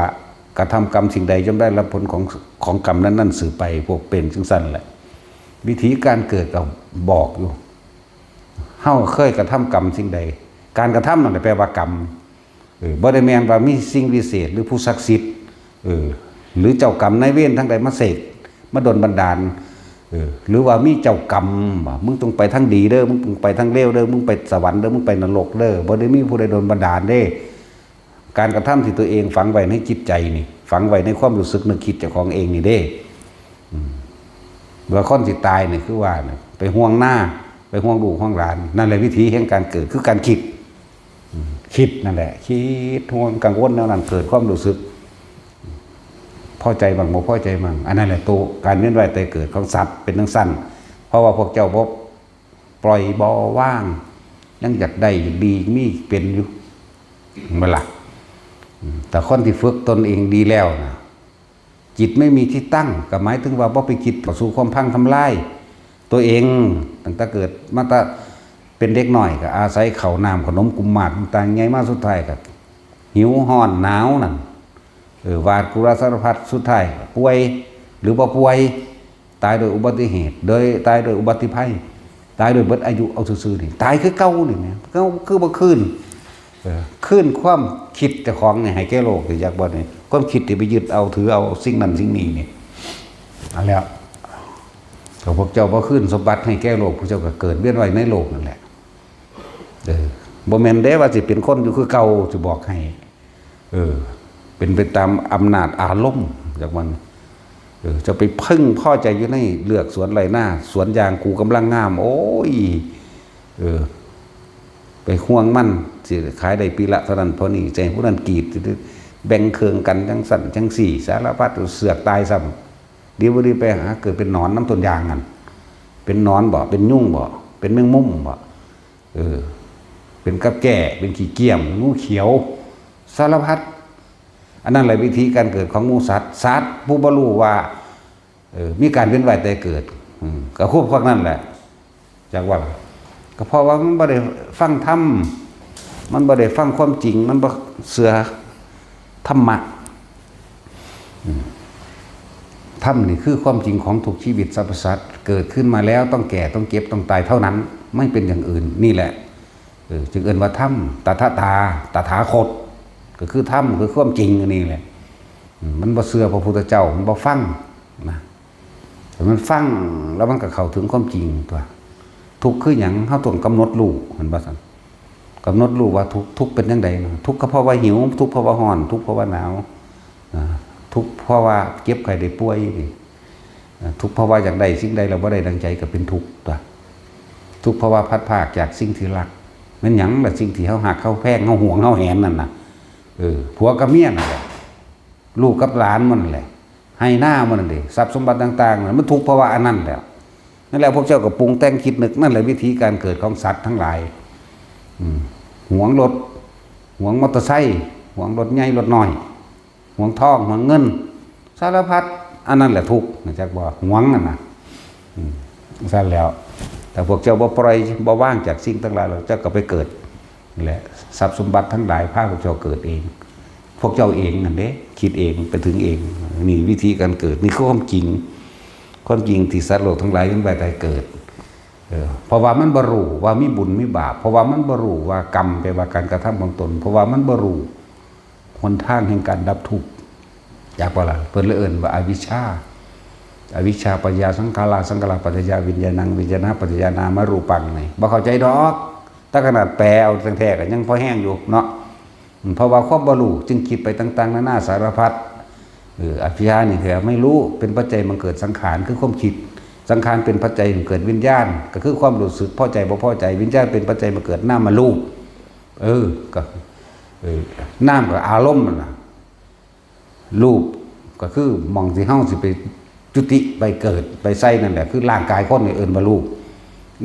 กระทำกรรมสิ่งใดย่อมได้รับผลของ ของกรรมนั้นๆ สืบไป พวกเป็นจังซั่นแหละ วิธีการเกิดก็บอกอยู่ เฮาเคยกระทำกรรมสิ่งใด การกระทำนั่นแหละแปลว่ากรรม เออ บ่ได้แม่นว่ามีสิ่งวิเศษหรือผู้ศักดิ์สิทธิ์ เออ หรือเจ้ากรรมนายเวรทางใดมาเสก มาดลบันดาล เออ หรือว่ามีเจ้ากรรมว่า มึงต้องไปทางดีเด้อ มึงต้องไปทางเลวเด้อ มึงไปสวรรค์เด้อ มึงไปนรกเด้อ บ่ได้มีผู้ใดดลบันดาลเด้ การกระทำที่ตัวเองฝังไว้ในจิตใจนี่ ฝังไว้ในความรู้สึกนึกคิดเจ้าของเองนี่เด้ อืม ว่าคนสิตายนี่คือว่านี่ ไปห่วงหน้า ไปห่วงลูกห่วงหลาน นั่นแหละวิธีแห่งการเกิด คือการคิด อืม คิดนั่นแหละ คิดห่วงกังวลแนวนั้น เกิดความรู้สึก พอใจบ้างบ่พอใจบ้าง อันนั้นแหละตัวการเวียนว่ายตายเกิดของสัตว์เป็นจั่งซั้น เพราะว่าพวกเจ้าบ่ปล่อยบ่วาง ยังอยากได้อยากดีมีเป็นอยู่ แม่นบ่ล่ะ อืม แต่คนที่ฝึกตนเองดีแล้วนะ จิตไม่มีที่ตั้ง ก็หมายถึงว่าบ่ไปคิดเข้าสู่ความพังทำลายตัวเอง ตั้งแต่เกิดมาแต่เป็นเด็กน้อยก็อาศัยข้าวน้ำขนมกุมมากต่างๆ ใหญ่มาสุดท้ายก็หิวฮ้อนหนาวนั่น เออ หวาดกลัวสารพัด สุดท้ายป่วย หรือบ่ป่วย ตายโดยอุบัติเหตุ โดยตายโดยอุบัติภัย ตายโดยเบิดอายุเอาซื่อๆ นี่ ตายคือเก่านี่แหม เก่าคือบ่คืน เออ คืนความคิดเจ้าของนี่ให้แก่โลก สิจักบ่นี่ ความคิดที่ไปยึดเอาถือเอาสิ่งนั้นสิ่งนี้นี่ อันแล้ว ถ้าพวกเจ้าบ่คืนสมบัติให้แก่โลก พวกเจ้าก็เกิดเวียนว่ายในโลกนั่นแหละ เออ บ่แม่นเด้ว่าสิเป็นคนอยู่คือเก่า สิบอกให้ เออ เป็นไปตามอำนาจอารมณ์จากมัน เออ จะไปเพิ่งพอใจอยู่ในเลือกสวนไร่นา สวนยางกูกำลังงาม โอ้ย เออ ไปห่วงมัน สิขายได้ปีละเท่านั้นเท่านี้ จะให้ผู้นั้นกรีด แบ่งเครื่องกันจั่งซั้นจั่งซี้ สารพัด เสือกตายซ้ำ ดีบ่ดีไปหาเกิดเป็นหนอนนำต้นยางนั่น เป็นหนอนบ่ เป็นยุงบ่ เป็นแมงมุมบ่ เออ เป็นกับแก้ เป็นขี้เกียม งูเขียว สารพัด อันนั้นแหละวิธีการเกิดของหมู่สัตว์ สัตว์ผู้บ่รู้ว่า เออ มีการเวียนว่ายตายเกิด อืม ก็คือพวกนั้นแหละ จักว่าล่ะ ก็เพราะว่ามันบ่ได้ฟังธรรม มันบ่ได้ฟังความจริง มันบ่เชื่อธรรมะ อืม ธรรมนี่คือความจริงของทุกชีวิตสรรพสัตว์ เกิดขึ้นมาแล้วต้องแก่ ต้องเจ็บ ต้องตายเท่านั้น ไม่เป็นอย่างอื่น นี่แหละ เออ จึงเอิ้นว่าธรรม ตถาตา ตถาคต ก็คือธรรม คือความจริงอันนี้แหละ อืม มันบ่เชื่อพระพุทธเจ้า มันบ่ฟังนะ แต่มันฟังแล้วมันก็เข้าถึงความจริงตั๊ว ทุกข์คือหยัง เฮาต้องกำหนดรู้ เห็นบ่ซั่น กำหนดรู้ว่าทุกข์ ทุกข์เป็นจั่งใด ทุกข์ก็เพราะว่าหิว ทุกข์เพราะว่าร้อน ทุกข์เพราะว่าหนาว อ่า ทุกข์เพราะว่าเจ็บไข้ได้ป่วยนี่ อ่า ทุกข์เพราะว่าอยากได้สิ่งใดแล้วบ่ได้ดังใจก็เป็นทุกข์ตั๊ว ทุกข์เพราะว่าพลัดพรากจากสิ่งที่รัก แม่นหยังล่ะ สิ่งที่เฮาฮัก เฮาแพง เฮาหวง เฮาแหนนั่นน่ะ เออ ผัวกับเมียนั่นแหละ ลูกกับหลานมันแหละ ไฮ่นามันนั่นเด้ ทรัพย์สมบัติต่างๆ มันทุกข์เพราะว่าอันนั้นแหละ นั่นแหละพวกเจ้าก็ปรุงแต่งคิดนึก นั่นแหละวิธีการเกิดของสัตว์ทั้งหลาย อืม หวงรถ หวงมอเตอร์ไซค์ หวงรถใหญ่รถน้อย หวงทอง หวงเงิน สารพัด อันนั้นแหละทุกข์ จักบ่ หวงนั่นน่ะ อืม ซั่นแล้ว แต่พวกเจ้าบ่ปล่อย บ่วางจากสิ่งทั้งหลายแล้ว เจ้าก็ไปเกิด นี่แหละ ทรัพย์สมบัติทั้งหลายพาพวกเจ้าเกิดเอง พวกเจ้าเองนั่นเด้ คิดเอง ไปถึงเอง นี่วิธีการเกิด นี่คือความจริง ความจริงที่สัตว์โลกทั้งหลายเวียนว่ายตายเกิด เออ เพราะว่ามันบ่รู้ว่ามีบุญมีบาป เพราะว่ามันบ่รู้ว่ากรรมแปลว่าการกระทำของตน เพราะว่ามันบ่รู้หนทางแห่งการดับทุกข์ จักบ่ล่ะ เพิ่นเลยเอิ้นว่าอวิชชา อวิชชาปัจจยาสังขารา สังขาราปัจจยาวิญญาณัง วิญญาณปัจจยานามรูปัง นี่ บ่เข้าใจดอก ถ้าขนาดแปลเอาแท้ๆ ก็ยังพอแฮงอยู่เนาะ อืม เพราะว่าความบ่รู้จึงคิดไปต่างๆ นานาสารพัด เออ อวิชชานี่คือไม่รู้ เป็นปัจจัยบังเกิดสังขาร คือความคิด สังขารเป็นปัจจัยบังเกิดวิญญาณ ก็คือความรู้สึกพอใจบ่พอใจ วิญญาณเป็นปัจจัยบังเกิดนามรูป เออ ก็ เออ นามก็อารมณ์นั่นน่ะ รูปก็คือหม่องที่เฮาสิไปจุติไปเกิดไปใส่นั่นแหละ คือร่างกายคนนี่เอิ้นว่ารูป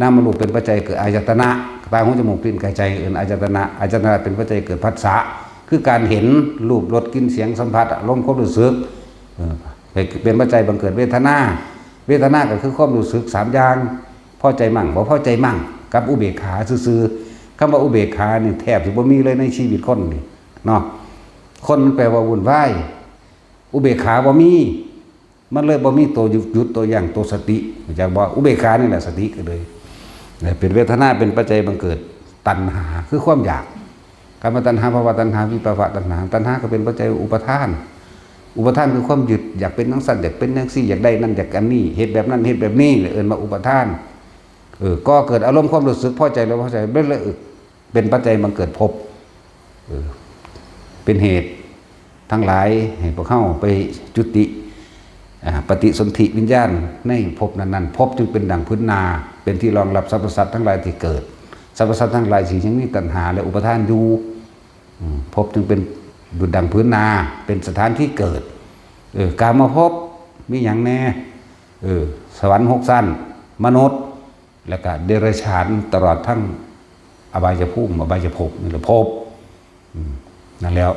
นามรูปเป็นปัจจัยเกิดอายตนะ ตา หู จมูก ลิ้น กาย ใจ เอิ้นอายตนะ อายตนะเป็นปัจจัยเกิดผัสสะ คือการเห็น รูป รส กลิ่น เสียง สัมผัส อารมณ์ ความรู้สึก เออ เป็นปัจจัยบังเกิดเวทนา เวทนาก็คือความรู้สึกสามอย่าง พอใจมั่ง บ่พอใจมั่ง กับอุเบกขาซื่อๆ คำว่าอุเบกขานี่แทบสิบ่มีเลยในชีวิตคนนี่เนาะ คนมันแปลว่าวุ่นวาย อุเบกขาบ่มี มันเลยบ่มีตัวหยุด หยุดตัวยั้งตัวสติ รู้จักบ่ อุเบกขานี่แหละสติก็เลย เป็นเวทนาเป็นปัจจัยบังเกิดตัณหา คือความอยาก กามตัณหา ภวตัณหา วิภวตัณหา ตัณหาก็เป็นปัจจัยอุปาทาน อุปาทานคือความยึด อยากเป็นจั่งซั้น อยากเป็นจั่งซี้ อยากได้นั่น อยากอันนี้ เฮ็ดแบบนั้น เฮ็ดแบบนี้ เอิ้นว่าอุปาทาน เออ ก่อเกิดอารมณ์ความรู้สึกพอใจหรือบ่พอใจ เรื่อยๆ เออ เป็นปัจจัยบังเกิดภพ เออ เป็นเหตุทั้งหลายให้พวกเฮาไปจุติ อ่า ปฏิสนธิวิญญาณในภพนั้นๆ ภพจึงเป็นดั่งพื้นนา เป็นที่รองรับสรรพสัตว์ทั้งหลายที่เกิด สรรพสัตว์ทั้งหลายที่ยังมีตัณหาและอุปาทานอยู่ อืม ภพจึงเป็นดุจดั่งพื้นนา เป็นสถานที่เกิด เออ กามภพมีหยังแน่ เออ สวรรค์หกชั้น มนุษย์ แล้วก็เดรัจฉาน ตลอดทั้งอบายภูมิ อบายภพ นี่แหละภพ อืม นั่นแล้ว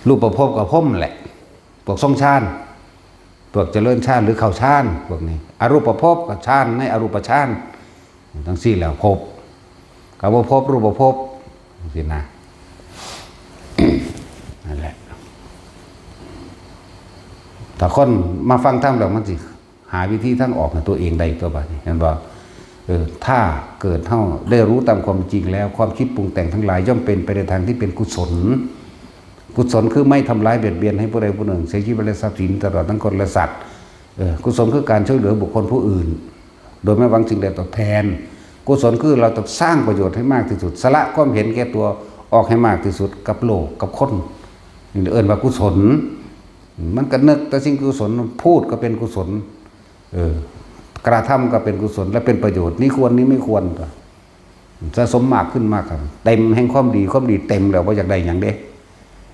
รูปภพกับพรหมแหละ พวกทรงฌาน พวกเจริญฌานหรือเข้าฌาน พวกนี้ อรูปภพกับฌานในอรูปฌาน จั่งซี้แล้วภพ ก็บ่ภพ รูปภพ จั่งซี้นะ นั่นแหละ ถ้าคนมาฟังธรรมแล้วมันสิหาวิธีทางออกให้ตัวเองได้ตัวบัดนี้ เห็นบ่ เออ ถ้าเกิดเฮาได้รู้ตามความจริงแล้ว ความคิดปรุงแต่งทั้งหลายย่อมเป็นไปในทางที่เป็นกุศล กุศลคือไม่ทำร้ายเบียดเบียนให้ผู้ใดผู้หนึ่งเสียชีวิตและทรัพย์สิน ตลอดทั้งคนและสัตว์ เออ กุศลคือการช่วยเหลือบุคคลผู้อื่น โดยไม่หวังสิ่งใดตอบแทน กุศลคือเราต้องสร้างประโยชน์ให้มากที่สุด สละความเห็นแก่ตัวออกให้มากที่สุดกับโลกกับคน นี่เอิ้นว่ากุศล มันก็นึกแต่สิ่งกุศล พูดก็เป็นกุศล เออ กระทำก็เป็นกุศลและเป็นประโยชน์ นี่ควร นี่ไม่ควร สะสมมากขึ้นมากครับ เต็มแห่งความดี ความดีเต็มแล้ว บ่อยากได้หยังเด้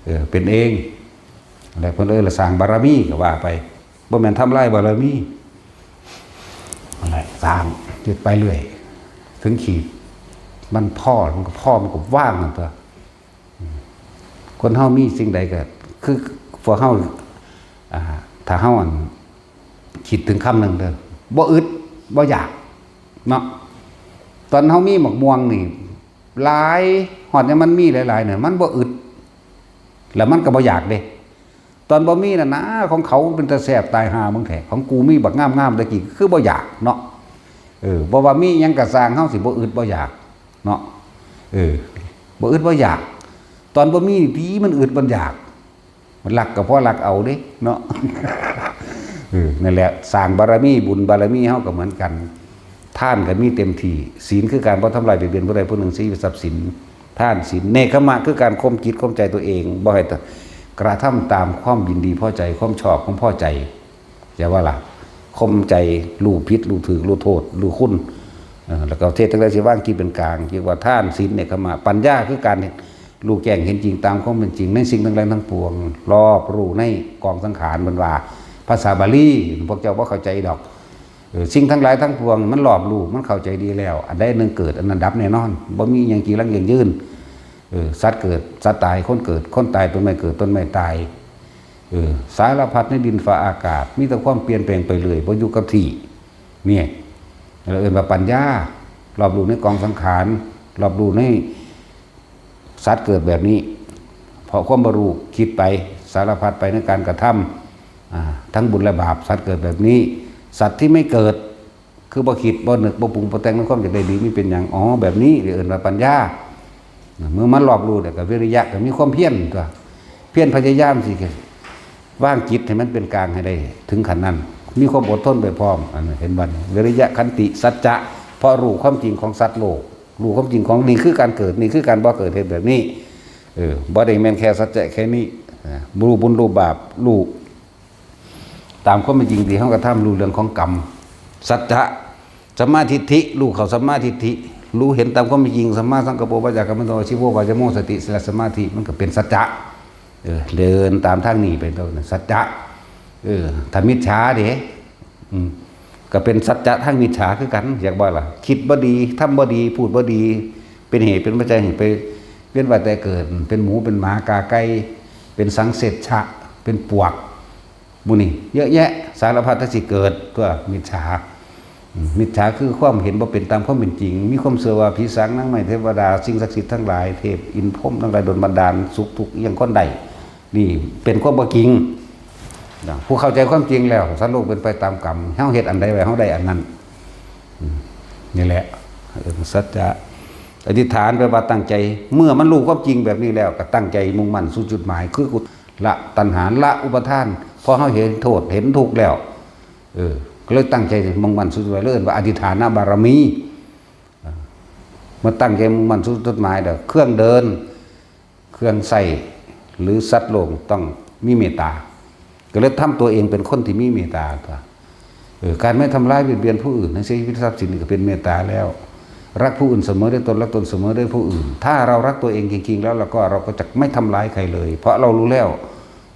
เออ เป็นเอง แล้วเพิ่นเอิ้นละสร้างบารมีก็ว่าไป บ่แม่นทำลายบารมี นั่นแหละ สร้าง เฮ็ดไปเรื่อย ถึงขีด มันพอ มันก็พอ มันก็ว่างนั่นตัว คนเฮามีสิ่งใดก็ คือพวกเฮา อ่า ถ้าเฮา อั่น คิดถึงคำหนึ่งเด้อ บ่อึด บ่อยาก เนาะ ตอนเฮามีหมากม่วงนี่ หลาย ฮอดยามมันมีหลายๆ เนี่ย มันบ่อึด แล้วมันก็บ่อยากเด้ ตอนบ่มีน่ะนะ ของเขาเป็นตาแซ่บตายห่ามึงแท้ ของกูมีบักงามๆ ตะกี้ คือบ่อยากเนาะ เออ บ่ว่ามีหยังก็ซ่าง เฮาสิบ่อึดบ่อยากเนาะ เออ บ่อึดบ่อยาก ตอนบ่มีนี่ติมันอึดมันอยาก มันลักก็พอลักเอาเด้เนาะ เออ นั่นแหละ สร้างบารมี บุญบารมีเฮาก็เหมือนกัน ทานก็มีเต็มที่ ศีลคือการบ่ทำลายเบียดเบียนผู้ใดผู้หนึ่งเสียชีวิตทรัพย์สิน ทานศีล เนกขมะคือการข่มจิตข่มใจตัวเอง บ่ให้กระทำตามความยินดีพอใจ ความชอบความพอใจ ใช่ว่าล่ะ ข่มใจ รู้ผิด รู้ถูก รู้โทษ รู้คุณ เออ แล้วก็เทศน์จั่งใดสิวางจิตเป็นกลาง เรียกว่าทาน ศีล เนกขมะ ปัญญาคือการรู้แจ้งเห็นจริงตามความเป็นจริงในสิ่งทั้งหลายทั้งปวง รอบรู้ในกองสังขาร เพิ่นว่า ภาษาบาลี พวกเจ้าบ่เข้าใจดอก เออ สิ่งทั้งหลายทั้งปวงมันรอบรู้ มันเข้าใจดีแล้ว อันใดหนึ่งเกิด อันนั้นดับแน่นอน บ่มีหยังจีรังยั่งยืน เออ สัตว์เกิด สัตว์ตาย คนเกิด คนตาย ต้นไม้เกิด ต้นไม้ตาย เออ สารพัดในดินฟ้าอากาศ มีแต่ความเปลี่ยนแปลงไปเรื่อย บ่อยู่กับที่ นี่ เราเอิ้นว่าปัญญา รอบรู้ในกองสังขาร รอบรู้ในสัตว์เกิดแบบนี้ เพราะความบ่รู้ คิดไป สารพัดไปในการกระทำ อ่า ทั้งบุญและบาป สัตว์เกิดแบบนี้ สัตว์ที่ไม่เกิด คือบ่คิด บ่นึก บ่ปรุง บ่แต่งในความอยากได้ดี มีเป็นหยัง อ๋อ แบบนี้ เรียกเอิ้นว่าปัญญา เมื่อมันรอบรู้แล้วก็วิริยะ ก็มีความเพียรตัว เพียรพยายามสิ วางจิตให้มันเป็นกลางให้ได้ถึงขั้นนั้น มีความอดทนไปพร้อม อันนั้นเห็นบ่นี่ วิริยะ ขันติ สัจจะ เพราะรู้ความจริงของสัตว์โลก รู้ความจริงของนี่คือการเกิด นี่คือการบ่เกิด เฮ็ดแบบนี้ เออ บ่ได้แม่นแค่สัจจะแค่นี้ อ่า รู้บุญรู้บาป รู้ตามความเป็นจริงที่เฮากระทำ รู้เรื่องของกรรม สัจจะ สัมมาทิฏฐิ รู้เข้าสัมมาทิฏฐิ รู้เห็นตามความเป็นจริง สัมมาสังกัปโป วาจากัมมันโต อาชีโว วายโม สติ และสมาธิ มันก็เป็นสัจจะ เออ เดินตามทางนี้ไป เท่านั้น สัจจะ เออ ถ้ามิจฉาเด้ อืม ก็เป็นสัจจะทางมิจฉาคือกัน อยากว่าล่ะ คิดบ่ดี ทำบ่ดี พูดบ่ดี เป็นเหตุเป็นปัจจัยให้ไปเวียนว่ายตายเกิด เป็นหมู เป็นหมา กาไก่ เป็นสังเสชชะ เป็นปวก หมู่นี่เยอะแยะ สารพัดที่สิเกิดตัวมิจฉา อืม มิจฉาคือความเห็นบ่เป็นตามความเป็นจริง มีความเชื่อว่าผีสางนางไม้เทวดา สิ่งศักดิ์สิทธิ์ทั้งหลาย เทพอินทร์พรหมทั้งหลายดลบันดาลสุขทุกข์อิหยังคนได้ นี่เป็นความบ่จริงนะ ผู้เข้าใจความจริงแล้ว สัตว์โลกเป็นไปตามกรรม เฮาเฮ็ดอันใดไว้ เฮาได้อันนั้น อืม นี่แหละ เออ สัจจะ อธิษฐานแปลว่าตั้งใจ เมื่อมันรู้ความจริงแบบนี้แล้ว ก็ตั้งใจมุ่งมั่นสู่จุดหมาย คือกุ ละตัณหา ละอุปาทาน พอเฮาเห็นโทษเห็นทุกข์แล้ว เออ ก็เลยตั้งใจมุ่งมั่นสุดไว้เลยว่าอธิษฐานบารมี เออ เมื่อตั้งใจมุ่งมั่นสุดจุดหมายแล้ว เครื่องเดิน เครื่องใช้ หรือสัตว์โลกต้องมีเมตตา ก็เลยทำตัวเองเป็นคนที่มีเมตตาตัว เออ การไม่ทำร้ายเบียดเบียนผู้อื่นให้เสียชีวิตทรัพย์สินนี่ก็เป็นเมตตาแล้ว รักผู้อื่นเสมอด้วยตน รักตนเสมอด้วยผู้อื่น ถ้าเรารักตัวเองจริงๆแล้ว เราก็ เราก็จะไม่ทำร้ายใครเลย เพราะเรารู้แล้ว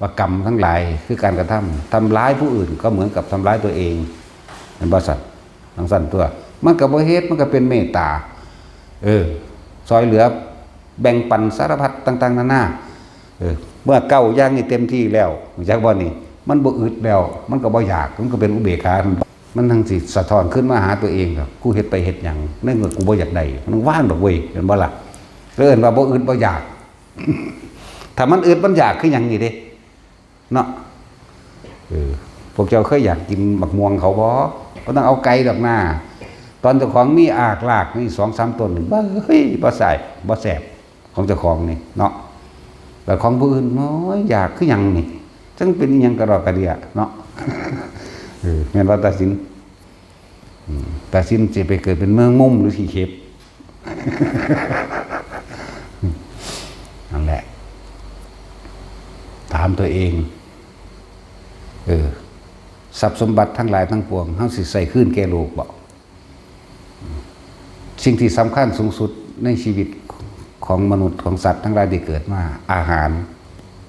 ว่ากรรมทั้งหลายคือการกระทำ ทำร้ายผู้อื่นก็เหมือนกับทำร้ายตัวเอง เห็นบ่สัน จั่งซั่นตัว มันก็บ่เฮ็ด มันก็เป็นเมตตา เออ ซอยเหลือ แบ่งปันสารพัดต่างๆนานา เออ เมื่อเก้าอย่างนี้เต็มที่แล้ว รู้จักบ่นี่ มันบ่อึดแล้ว มันก็บ่อยาก มันก็เป็นอุเบกขา มันทั้งสิสะท้อนขึ้นมาหาตัวเองครับ กูเฮ็ดไปเฮ็ดหยัง ในเมื่อกูบ่อยากได้ มันว่างดอกเว้ย เห็นบ่ล่ะ เอิ้นว่าบ่อึดบ่อยาก ถ้ามันอึดมันอยากคือหยังนี่เด้ เนาะ เออ พวกเจ้าเคยอยากกินบักม่วงเขาบ่ ก็ต้องเอาไกลดอกนา ตอนเจ้าของมีอากลากนี่สองสามต้นนี่ บ่ เฮ้ย บ่ใส่ บ่แซ่บ ของเจ้าของนี่เนาะ แต่ของผู้อื่น โอ้ย อยากคือหยังนี่ จั่งเป็นอิหยังกระดอกกระเดียเนาะ เออ แม่นว่าตาสิน อืม ตาสินสิไปเกิดเป็นแมงมุมหรือขี้เข็บ นั่นแหละ ถามตัวเอง เออ ทรัพย์สมบัติทั้งหลายทั้งปวง เฮาสิใส่คืนแก่โลกบ่ สิ่งที่สำคัญสูงสุดในชีวิตของมนุษย์ของสัตว์ทั้งหลายที่เกิดมา อาหาร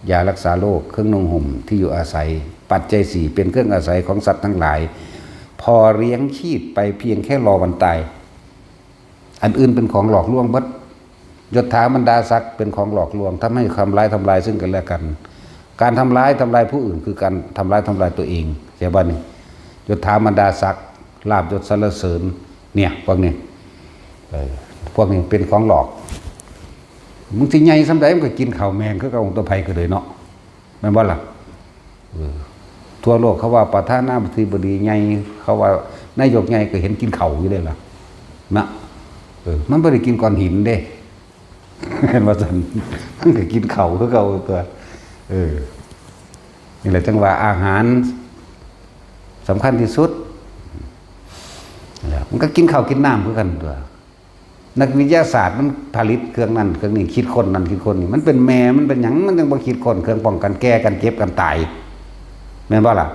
ยารักษาโรค เครื่องนุ่งห่ม ที่อยู่อาศัย ปัจจัยสี่เป็นเครื่องอาศัยของสัตว์ทั้งหลาย พอเลี้ยงชีพไปเพียงแค่รอวันตาย อันอื่นเป็นของหลอกลวงเบิด ยศถาบรรดาศักดิ์เป็นของหลอกลวง ทำให้ทำร้ายทำลายซึ่งกันและกัน การทำร้ายทำลายผู้อื่นคือการทำร้ายทำลายตัวเอง เข้าใจบ่นี่ ยศถาบรรดาศักดิ์ ลาภยศสรรเสริญ เนี่ย พวกนี้ เออ พวกนี้เป็นของหลอก มึงสิใหญ่ส่ำใดมึงก็กินข้าวแมงคือกับองค์ตัวไผก็เลยเนาะ แม่นบ่ล่ะ เออ ทั่วโลกเขาว่าประธานาธิบดีใหญ่ เขาว่านายกใหญ่ก็เห็นกินข้าวอยู่เด้ล่ะ นะ เออ มันบ่ได้กินก้อนหินเด้ เห็นว่าซั่น มันก็กินข้าวคือเก่าตัว เออ นี่แหละจั่งว่าอาหารสำคัญที่สุด นั่นแหละ มันก็กินข้าวกินน้ำคือกันตัว นักวิทยาศาสตร์มันผลิตเครื่องนั้นเครื่องนี้ คิดค้นนั้นคิดค้นนี้ มันเป็นแม่ มันเป็นหยัง มันยังบ่คิดค้นเครื่องป้องกันแก่กันเจ็บกันตาย แม่นบ่ล่ะ